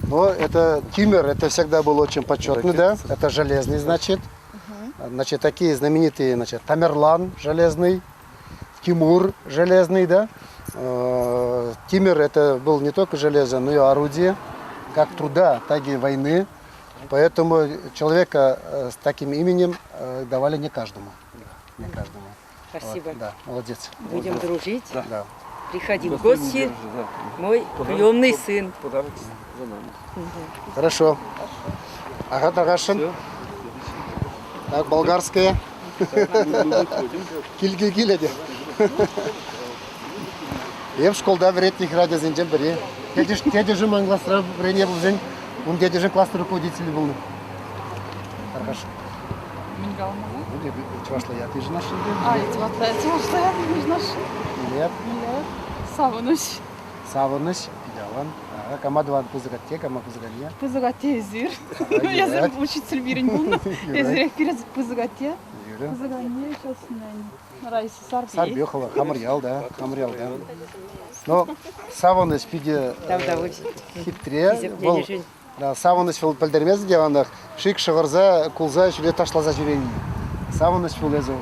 Но это Тимер, это всегда был очень почетный, да? Это железный, значит. Значит, такие знаменитые, значит, Тамерлан железный, Тимур железный, да? Тимер это был не только железо, но и орудие, как труда, так и войны. Поэтому человека с таким именем давали не каждому. Не каждому. Спасибо. Вот, да, молодец. Будем молодец. дружить. Да. Приходи в гости, да. Мой приемный сын. Подарок за нами. Хорошо. Ага, Тарашин. Так, болгарская. Кил-кил-кил эти. Эп школда вӗрентнӗ хӗрачасенчен пӗри. Тетӗшӗ ман класра вӗреннӗ пулсан, ун тетӗшӗ класс руководителӗ пулнӑ. Тархаш. Мӗн каламалла? Чӑвашла ят йышӑнасшӑн. А, чӑвашла, чӑвашла ят йышӑнасшӑн. Нет. Нет. Савӑнӑҫ. Савӑнӑҫ, питӗ аван. Ага, кама тӑван пысӑк атте, кама пысӑк анне? Пысӑк атте эсир. Эсир учитель пирӗн пулнӑ. Эсирех пирӗн пысӑк атте. Пысӑк анне сейчас Раиса Сарби. Сарби хамӑр ял, да, хамӑр ял, да. Но савӑнӑҫ питӗ хитре. Вӑл савӑнӑҫ вӑл пӗлтермест те анах шик шӑхӑрса, кулса ҫӳре, ташласа ҫӳрени. Савӑнӑҫ вӑл эсӗ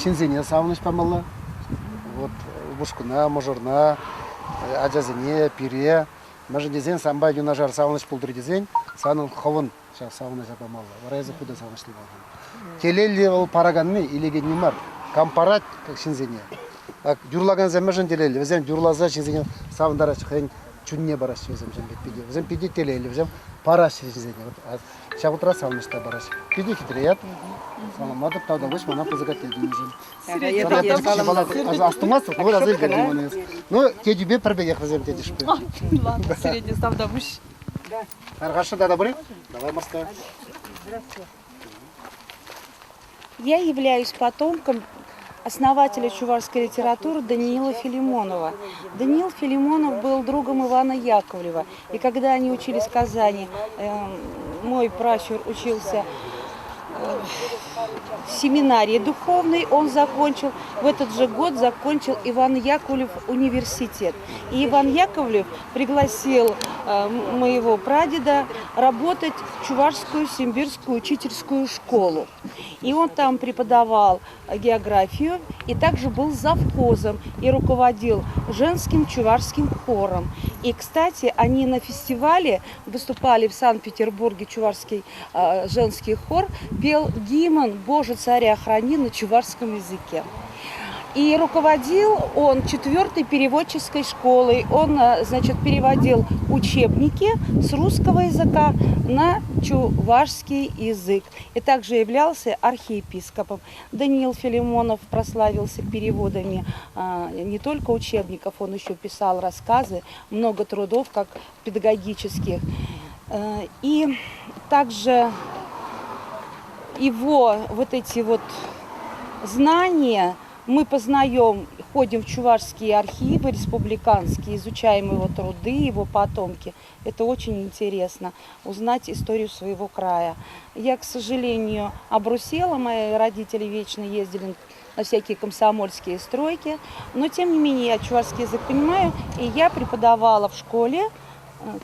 ҫынсене савӑнӑҫ памалла. Вот упӑшкуна, мӑшӑрна, ачасене, пире. Мӗншӗн тесен санпа юнашар савӑнӑҫ пултӑр тесен санӑн хӑвӑн ҫав савӑнӑҫа памалла. Вара эсӗ ху та савӑнӑҫлӑ пулатӑн. Телейлӗ вӑл параканни, илекенни мар. Кам парать ҫынсене. Так, юрлакансем мӗншӗн телейлӗ? Вӗсем юрласа ҫынсене савӑнтараҫҫӗ, хӑйӗн чунне параҫҫӗ вӗсем ҫын пек питӗ. Вӗсем питӗ телейлӗ, вӗсем параҫҫӗ ҫынсене. Вот, ҫав утра савӑнӑҫ та параҫҫӗ. Питӗ хитре ят. Саламлатӑп, тавтапуҫ мана пысӑк тетӳнӗшӗн. Астумастӑп, вот аса илтӗм мана. Ну, тетӳпе пӗр пекех вӗсем тетӗшпе. Ладно, сире тавтапуҫ. Хорошо, да, добрый. Давай, Москва. Я являюсь потомком основателя чувашской литературы Даниила Филимонова. Даниил Филимонов был другом Ивана Яковлева. И когда они учились в Казани, мой пращур учился в семинарии духовной, он закончил, в этот же год закончил Иван Яковлев университет. И Иван Яковлев пригласил моего прадеда работать в Чувашскую симбирскую учительскую школу. И он там преподавал географию и также был завхозом и руководил женским чувашским хором. И, кстати, они на фестивале выступали в Санкт-Петербурге, чувашский женский хор пел гимн «Боже, царя храни» на чувашском языке. И руководил он 4-й переводческой школой. Он, значит, переводил учебники с русского языка на чувашский язык. И также являлся архиепископом. Даниил Филимонов прославился переводами не только учебников, он еще писал рассказы, много трудов, как педагогических. И также его вот эти вот знания мы познаем, ходим в чувашские архивы республиканские, изучаем его труды, его потомки. Это очень интересно, узнать историю своего края. Я, к сожалению, обрусела, мои родители вечно ездили на всякие комсомольские стройки, но тем не менее я чувашский язык понимаю, и я преподавала в школе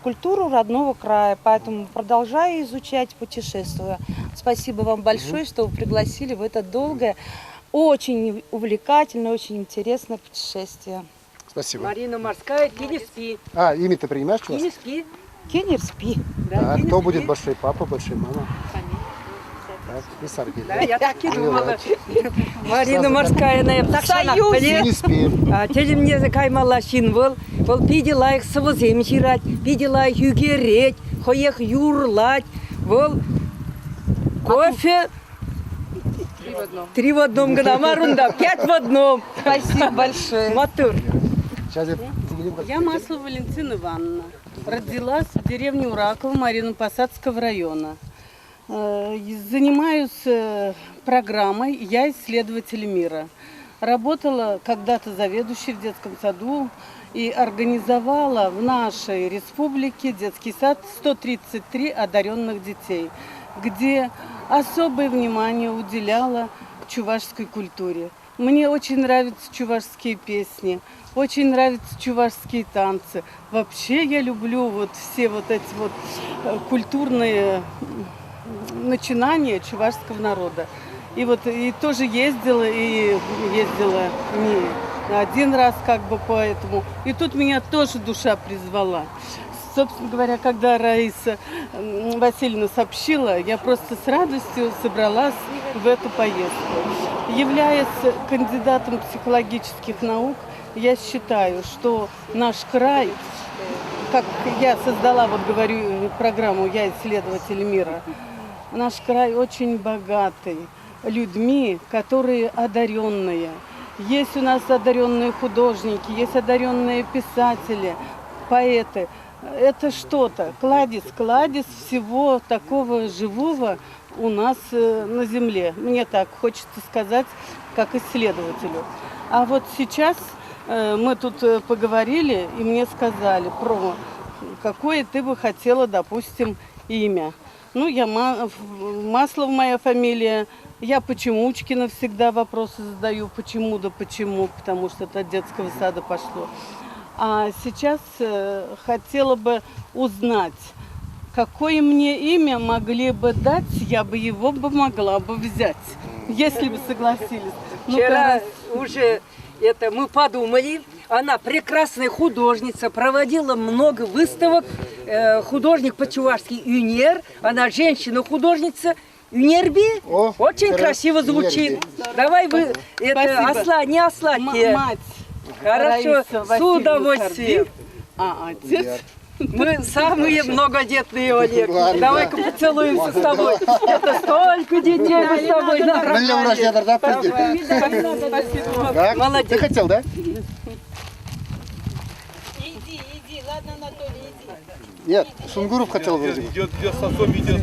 культуру родного края, поэтому продолжаю изучать, путешествуя. Спасибо вам большое, что вы пригласили в это долгое, очень увлекательное, очень интересное путешествие. Спасибо. Марина Морская, Кинеспи. А, имя ты принимаешь у вас? Кинеспи. Кинеспи. Да, кто будет большой папа, большой мама? Так, и Саргиль. Да, я так и думала. Марина Сразу Морская, наверное, Союзе. Не спи. Телемне каймалла ҫын вӑл. Вӑл питӗ лайӑх сӑвӑсем ҫырать, питӗ лайӑх ӳкерет, хӑех юрлать. Вӑл кофе Три в одном кӑна мар унта, пять в одном. Спасибо большое. Маттур. Сейчас я Я Маслова Валентина Ивановна. Родилась в деревне Ураково Марина-Посадского района. Занимаюсь программой «Я исследователь мира». Работала когда-то заведующей в детском саду и организовала в нашей республике детский сад 133 одаренных детей, где особое внимание уделяла чувашской культуре. Мне очень нравятся чувашские песни, очень нравятся чувашские танцы. Вообще я люблю вот все вот эти вот культурные начинания чувашского народа. И вот и тоже ездила, и ездила не один раз как бы по этому. И тут меня тоже душа призвала. Собственно говоря, когда Раиса Васильевна сообщила, я просто с радостью собралась в эту поездку. Являясь кандидатом психологических наук, я считаю, что наш край, как я создала, вот говорю, программу «Я исследователь мира», наш край очень богатый людьми, которые одаренные. Есть у нас одаренные художники, есть одаренные писатели, поэты. Это что-то, кладезь, кладезь всего такого живого у нас на земле. Мне так хочется сказать, как исследователю. А вот сейчас мы тут поговорили, и мне сказали про какое ты бы хотела, допустим, имя. Ну, я Маслов моя фамилия. Я Почемучкина всегда вопросы задаю. Почему да почему, потому что это от детского сада пошло. А сейчас хотела бы узнать, какое мне имя могли бы дать, я бы его бы могла бы взять, если бы согласились. Ну-ка, Вчера раз. уже это мы подумали. Она прекрасная художница, проводила много выставок. Художник по-чувашски Юнер. Она женщина-художница. Юнерби очень красиво звучит. Юнерби. Давай вы это Спасибо. осла, не осла тебе. Мать Хорошо, Раиса с Васильевна удовольствием. Сарби, а отец? Мы самые многодетные, Олег. Ладно. Давай-ка поцелуемся с тобой. Это столько детей мы с тобой Миллион раз я тогда приду. Спасибо. Так, Молодец. Ты хотел, да? Иди, иди, ладно, Анатолий, иди. Нет, Сунгуров хотел вроде бы. Идет, идет с отцом, идет.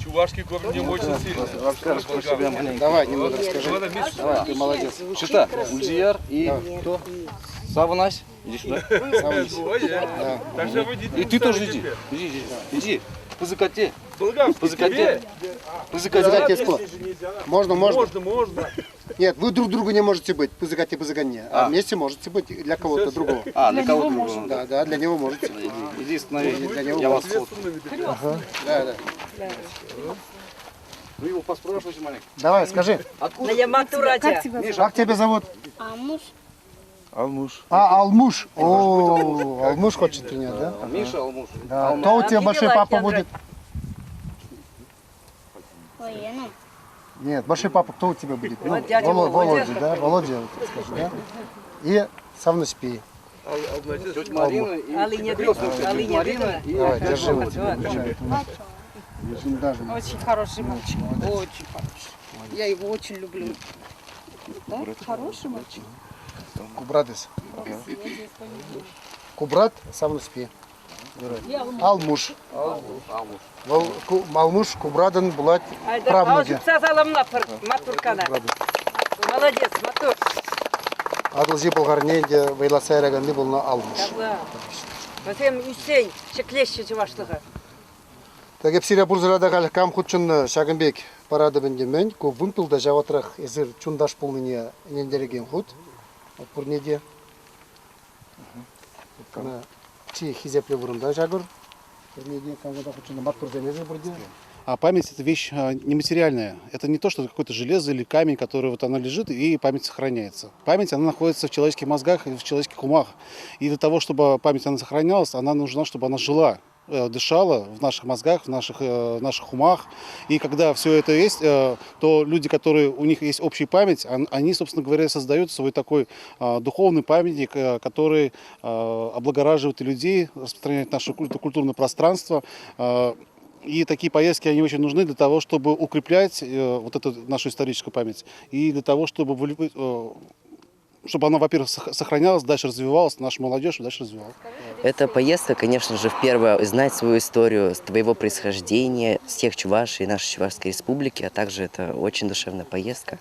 Чувашки корни очень сильно. Расскажешь про себя маленько. Давай, немного расскажи. Давай, ты молодец. Чита, Ульзияр и кто? Савнась. Иди сюда. Да. И ты тоже иди. Иди, иди. Иди. Пызыкате. Пызыкате. Пызыкате. Пызыкате. Можно, можно. Можно, можно. Нет, вы друг другу не можете быть. Пызыкате, пызыкане. А вместе можете быть для кого-то другого. А, для кого-то другого. Да, да, для него можете. Иди, иди становись. Для него Я вас можете. сфоткаю. Ага. Да, да. Ну его поспрашивайте маленько. Давай, скажи. Откуда? Я Матуратя. Как тебя Миша, как тебя зовут? Амуш. Алмуш. А, Алмуш. О, Алмуш хочет принять, да? Миша Алмуш. Да. Кто у тебя большой папа будет? Нет, большой папа кто у тебя будет? Ну, Вот дядя Володя, Володя. да? Володя, вот скажи, да? И Савнуспи. Тетя Марина и Алиня крестная тетя Алиня Марина и Давай, держи вот тебе. Даже. Очень хороший мальчик. Очень хороший. Я его очень люблю. Да? Хороший мальчик. Кубрадес. Кубрат Савнуспи. Алмуш. Алмуш Кубрадан Булат правнуки. Молодец, Матур. Адылжи Болгарненде Вейласайраганды болна Алмуш. Васем Үсей, шеклешче чувашлыгы. Тагеп сиря бурзырада гал кам хутчын Шагынбек парады бендемен, ку вымпелда жаватрах эзир чундаш пулныне нендереген хут. Пурнеде. Кана чи хизепле бурында жагыр. Пурнеде камгада хутчын матур земезе бурде. А память – это вещь нематериальная. Это не то, что какое-то железо или камень, который вот она лежит, и память сохраняется. Память, она находится в человеческих мозгах и в человеческих умах. И для того, чтобы память она сохранялась, она нужна, чтобы она жила, дышала в наших мозгах, в наших умах. И когда все это есть, то люди, которые у них есть общая память, они, собственно говоря, создают свой такой духовный памятник, который облагораживает и людей, распространяет наше культурное пространство. И такие поездки, они очень нужны для того, чтобы укреплять вот эту нашу историческую память и для того, чтобы она, во-первых, сохранялась, дальше развивалась, наша молодежь дальше развивалась. Эта поездка, конечно же, первое, узнать свою историю, твоего происхождения, всех чувашей, нашей Чувашской республики, а также это очень душевная поездка.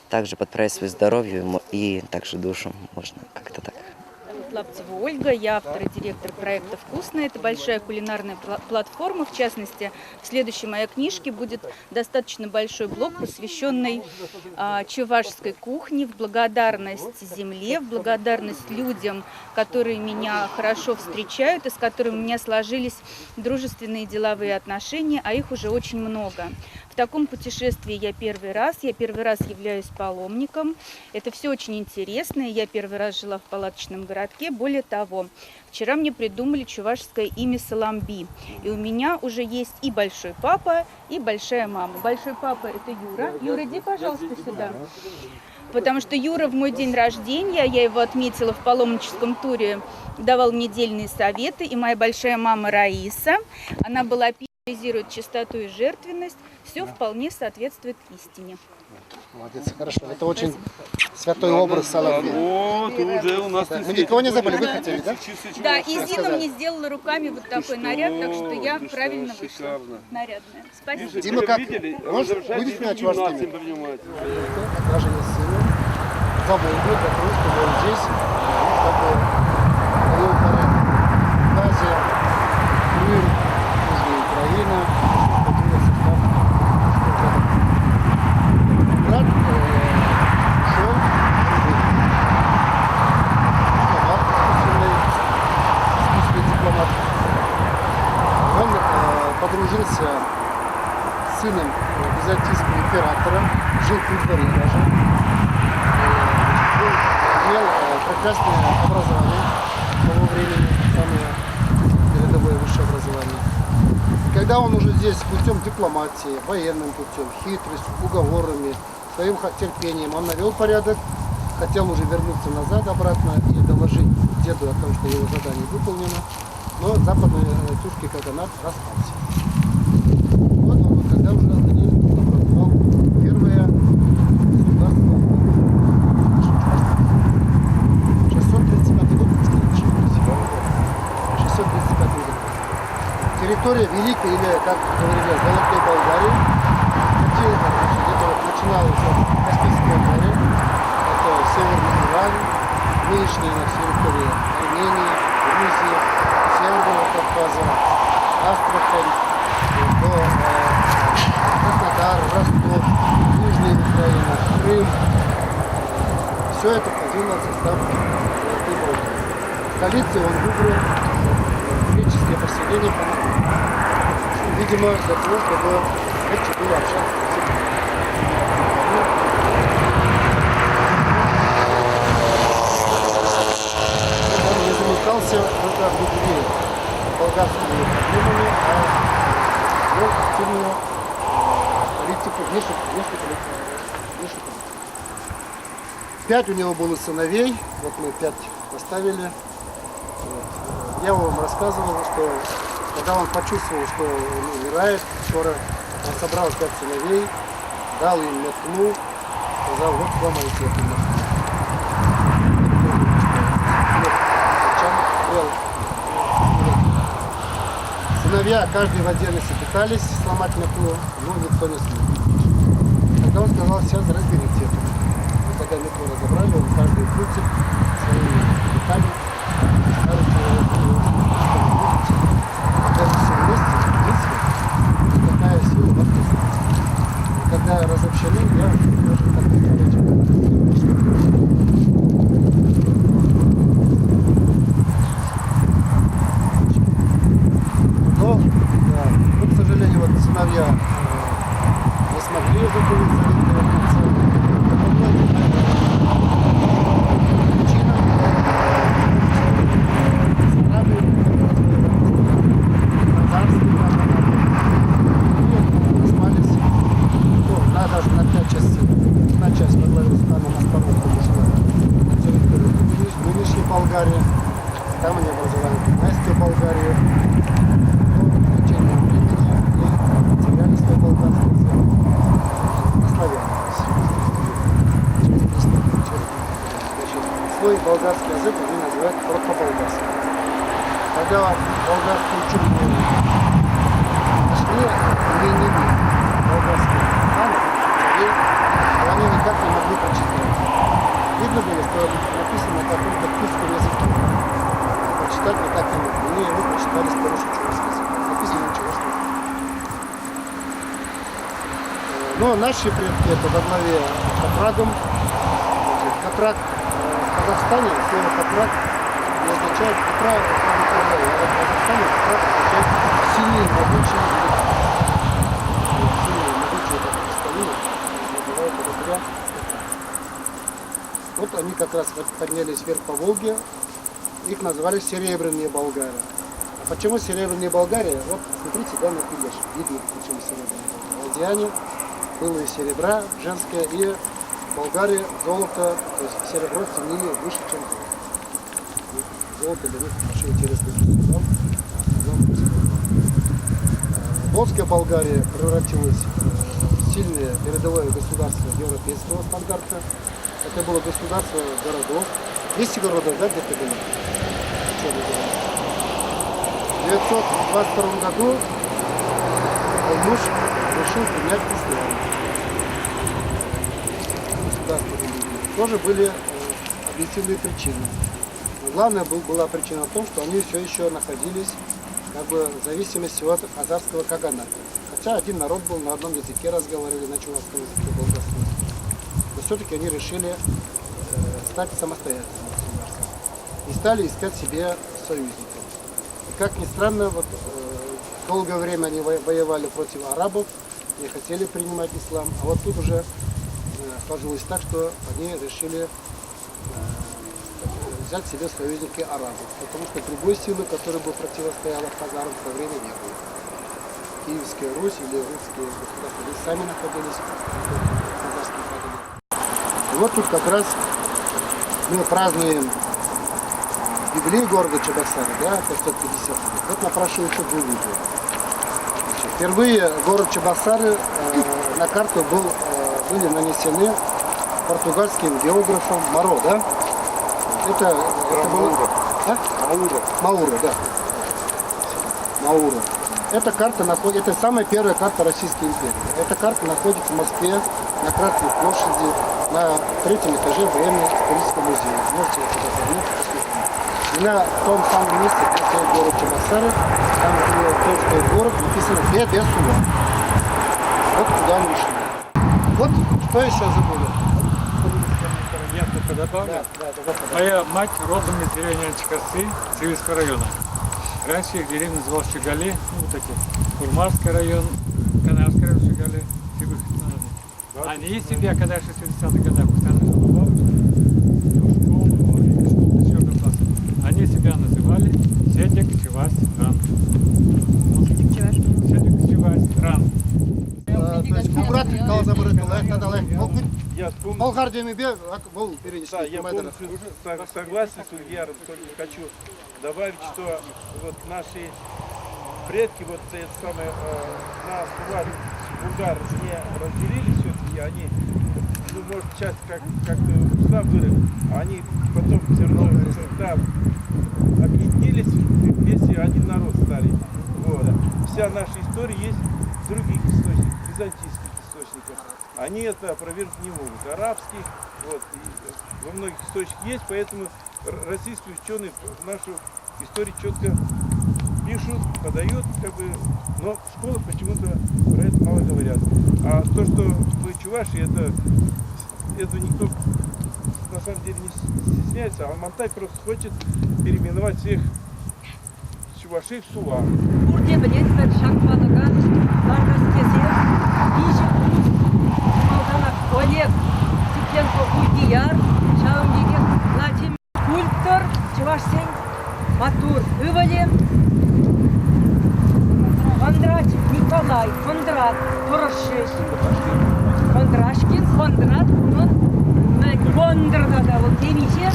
Также подправить свое здоровье и также душу можно как-то так. Лаптева Ольга, я автор и директор проекта «Вкусно». Это большая кулинарная платформа. В частности, в следующей моей книжке будет достаточно большой блок, посвященный чувашской кухне, в благодарность земле, в благодарность людям, которые меня хорошо встречают и с которыми у меня сложились дружественные деловые отношения, а их уже очень много. В таком путешествии я первый раз, я первый раз являюсь паломником. Это все очень интересно. Я первый раз жила в палаточном городке. Более того, вчера мне придумали чувашское имя Саламби. И у меня уже есть и большой папа, и большая мама. Большой папа — это Юра. Юра, иди, пожалуйста, сюда. Потому что Юра в мой день рождения, я его отметила в паломническом туре, давал мне дельные советы. И моя большая мама Раиса, она была символизирует чистоту и жертвенность, все вполне соответствует истине. Молодец, хорошо. Это очень святой образ Саламби. Вот, уже у нас Мы никого не забыли, вы хотели, да? Да, и Зина мне сделала руками вот такой наряд, так что я Ты что, правильно вышла. шикарно. Нарядная. Спасибо. Дима, как? Видели? Можешь, Разрешайте будешь меня гимназиям чувашскими? принимать. Отражение сына за Волгу, для того, чтобы он здесь, как бы, навел порядок. Азия, Крым, Южная Украина, входила в состав Брат ушел, дипломат, искусственный дипломат. Он подружился с сыном византийского императора, жил при дворе даже. Имел прекрасное образование того времени, самое передовое высшее образование. И когда он уже здесь путем дипломатии, военным путем, хитростью, уговорами, своим терпением, он навел порядок, хотел уже вернуться назад обратно и доложить деду о том, что его задание выполнено, но западный тюркский каганат распался. Вот он вот тогда уже они образовал первое государство в нашем чувашском. 635 год, если не ошибаюсь. 635 год. Территория Великой, или, как говорили, Золотой Болгарии, где-то начиналось от Каспийского моря, это Северный Иран, нынешняя наша территория Армении, Грузии, Северного Кавказа, Астрахань, до Краснодар, Ростов, Южная Украина, Крым. Все это входило в состав Золотой Болгарии. Столицей он выбрал греческое поселение Панагия. Видимо, для того, чтобы легче было общаться со всеми. Он не замыкался только внутри болгарскими проблемами, а вел активную политику, внешнюю политику. 5 у него было сыновей, вот мы 5 поставили. Я вам рассказывал, что когда он почувствовал, что он умирает, скоро он собрал 5 сыновей, дал им метлу, сказал, вот вам мои светлые. Сыновья, каждый в отдельности пытались сломать метлу, но никто не смог. Тогда он сказал, сейчас разберите эту метлу. И когда метлу разобрали, он каждый прутик своими руками старый человек, когда все вместе, единство, никакая сила вас не сломит. И когда разобщены, я даже так не говорю. Но, да, к сожалению, сыновья Во главе с ханом Аспарухом ушла на территорию нынешней Болгарии. Там они образовали династию Болгарии. Но в течение времени они теряли свой болгарский язык, ославянились. Через 300 лет. Значит, свой болгарский язык они называют протоболгарским. Когда болгарские ученые нашли именины болгарских ханов, царей, то они никак не могли прочитать. Видно было, что написано на каком-то тюркском языке. Прочитать никак не могли. Они его прочитали с помощью чувашского языка. Написано на чувашском языке. Но наши предки, это во главе с Катрагом. Значит, Катраг в Казахстане, слово Катраг не означает Катра, это не а вот в Казахстане Катраг означает сильный, могучий великан. Сильный, могучий, это крестовина, называют богатыря. Вот они как раз поднялись вверх по Волге, их назвали Серебряные болгары. А почему Серебряные Болгарии? Вот смотрите, да, на пилеш, видно, почему Серебряные Болгарии. Ладьяне, было и серебра женское, и Болгарии золото, то есть серебро ценили выше, чем золото. Золото для них большой интересный материал, Волжская Болгария превратилась в сильное передовое государство европейского стандарта. Это было государство городов. 200 городов, да, где-то было? В 922 году Алмуш решил принять ислам. Государство религии. Тоже были объективные причины. Но главная была причина в том, что они все еще находились как бы в зависимости от хазарского каганата. Хотя один народ был, на одном языке разговаривали, на чувашском языке, болгарском языке. Но все-таки они решили стать самостоятельным государством. И стали искать себе союзников. И как ни странно, вот, долгое время они воевали против арабов, не хотели принимать ислам. А вот тут уже сложилось так, что они решили взять себе союзники арабов, потому что другой силы, которая бы противостояла хазарам, в то время не было. Киевская Русь или русские государства, они сами находились под хазарским каганом. И вот тут как раз мы празднуем юбилей города Чебоксары, да, 550 лет. Вот напрашиваются выводы. Значит, впервые город Чебоксары на карту были нанесены португальским географом Моро, да? Это было... А? Маура. Маура, да. Маура. Эта карта находится, это самая первая карта Российской империи. Эта карта находится в Москве, на Красной площади, на третьем этаже Временного исторического музея. Можете туда заглянуть, посмотреть. И на том самом месте, где стоит город Чебоксары, там, где тоже стоит город, написано Бедесула. Вот куда мы шли. Вот что еще забыли. Я только добавлю. Да, да, да. Моя мать родом из деревни Анчикасы Цивильского района. Раньше их деревня называлась Щеголи, ну вот эти, Урмарский район, Канарский район, Щеголи, Цивильск. Они себя, когда в 60-х годах постоянно жила бабушка, в школу, школу до 4 класса, они себя называли Седик Чевась Ран. Седик Чевась Ран. То есть Кубрат Болгар демебе был перенесли. Да, я полностью согласен с Ульяром, только хочу добавить, что вот наши предки, вот это самое, на Сувар, Булгар не разделились все-таки, они, ну, может, часть как-то ушла вырыв, а они потом все равно, да, объединились, вместе один народ стали. Вот. Вся наша история есть в других источниках, византийских источниках. Они это опровергнуть не могут. Арабских, вот, и во многих источниках есть, поэтому российские ученые нашу историю четко пишут, подают, как бы, но в школах почему-то про это мало говорят. А то, что мы чуваши, это никто на самом деле не стесняется, а Монтай просто хочет переименовать всех чувашей в Сува. Пурте билетпӗр ҫак палӑка лартас тесе виҫӗ кун малтанах Олег Цыпленко Ульдияр, ҫавӑн пекех Владимир скульптор, чӑвашсен маттур ывӑлӗ Кондратьев Николай Кондрат тӑрӑшрӗҫ. Кондрашкин Кондрат унӑн Кондор тата вӑл темиҫе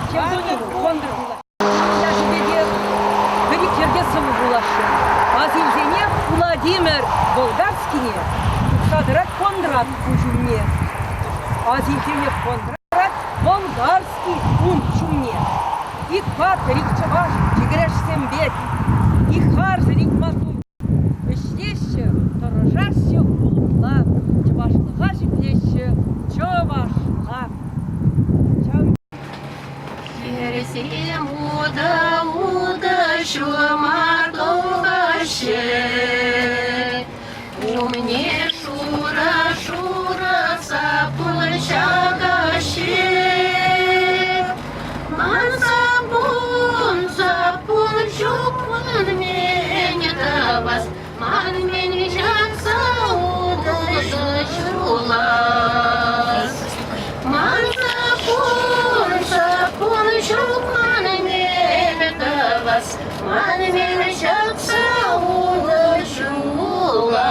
псевдоним Кондор пулать. Ячӗпе те пӗр-ик йӗрке сӑвӑ вуласшӑн. Ас илсенех Владимир Болгарскине тухса тӑрать Кондрат куҫ умне. Ас илсенех Кондрат Болгарский ун ҫумне. Ик паттӑр, ик чӑваш йӗкӗрешсем пек, ик харсӑр, ик маттур ӗҫлеҫҫӗ, тӑрӑшаҫҫӗ улӑпла, чӑвашлӑха ҫӗклеҫҫӗ чӑвашла. Хӗрсем утӑ, утӑ ҫулма тухаҫҫӗ. Умне шурӑ-шурӑ саппун ҫакаҫҫӗ. Ман саппун, саппун ҫук, ман мӗн тӑвас, ман мӗн ҫакса утӑ ҫулас. Ман саппун, саппун ҫук, ман мӗн тӑвас, ман мӗн ҫакса утӑ ҫулас.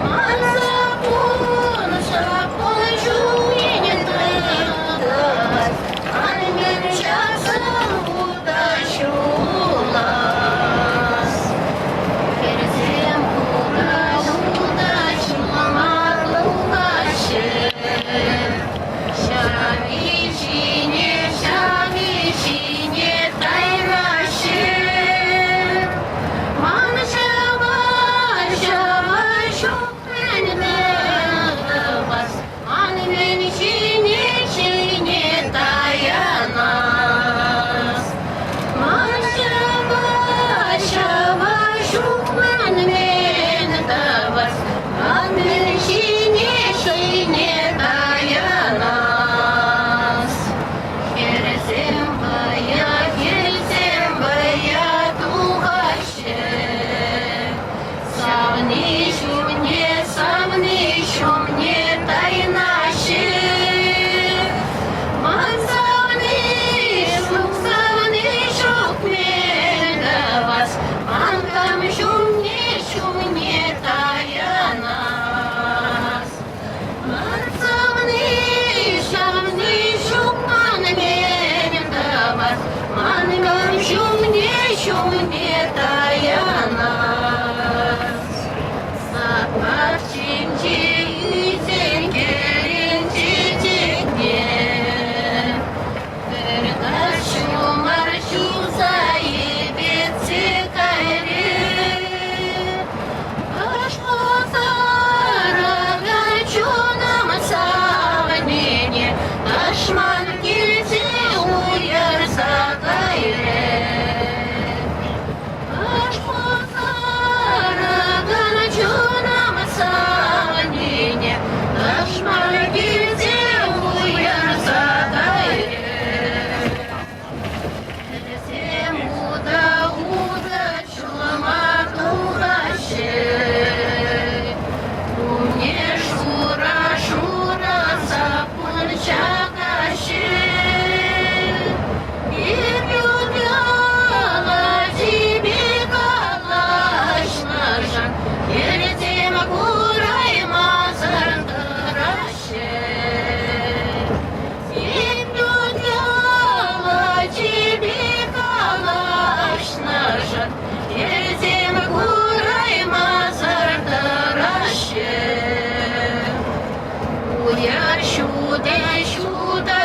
Ман саппун, саппун ҫумне тӑвас, ман мӗн ҫакса утӑ ҫулас. Хӗрсем утӑ ҫулма тухаҫҫӗ. Ҫами ҫине, ҫами ҫине тайраҫҫӗ. Ман ҫава, ҫава ҫук мӗн тӑвас, ман мӗн ҫине, ҫине таянас. Ман ҫава, ҫава ҫук мӗн тӑвас, ман мӗн ҫине, ҫине таянас. Хӗрсем вӑя, хӗрсем вӑя тухаҫҫӗ. Савни ҫумне, савни ҫумне тайнаҫҫӗ. Ман савни ҫук, савни ҫук мӗн тӑвас, ман кам ҫумне, ҫумне таянас. Ман савни, савни ҫук ман мӗн тӑвас, ман кам ҫумне, ҫумне таянас. Сад пахчинче ӳсен кӗрен чечекне пӗр каҫ ҫумӑр ҫуса йӗпетсе кайрӗ. Чунӑм савнине тӑшман килсе уйӑрса кайрӗ. Чунӑм савнине тӑшман килсе уйӑрса кайрӗ. Вӗсем утӑ-утӑ ҫулӑма тухаҫҫӗ. Умне шура-шура саппун ҫакаҫҫӗ. Эп юрала типе калаҫнӑшӑн хӗрсем кураймасӑр тӑраҫҫӗ. Калаҫнӑшӑн хӗрсем кураймасӑр тӑраҫҫӗ. Уяр ҫутӑ ҫутӑ.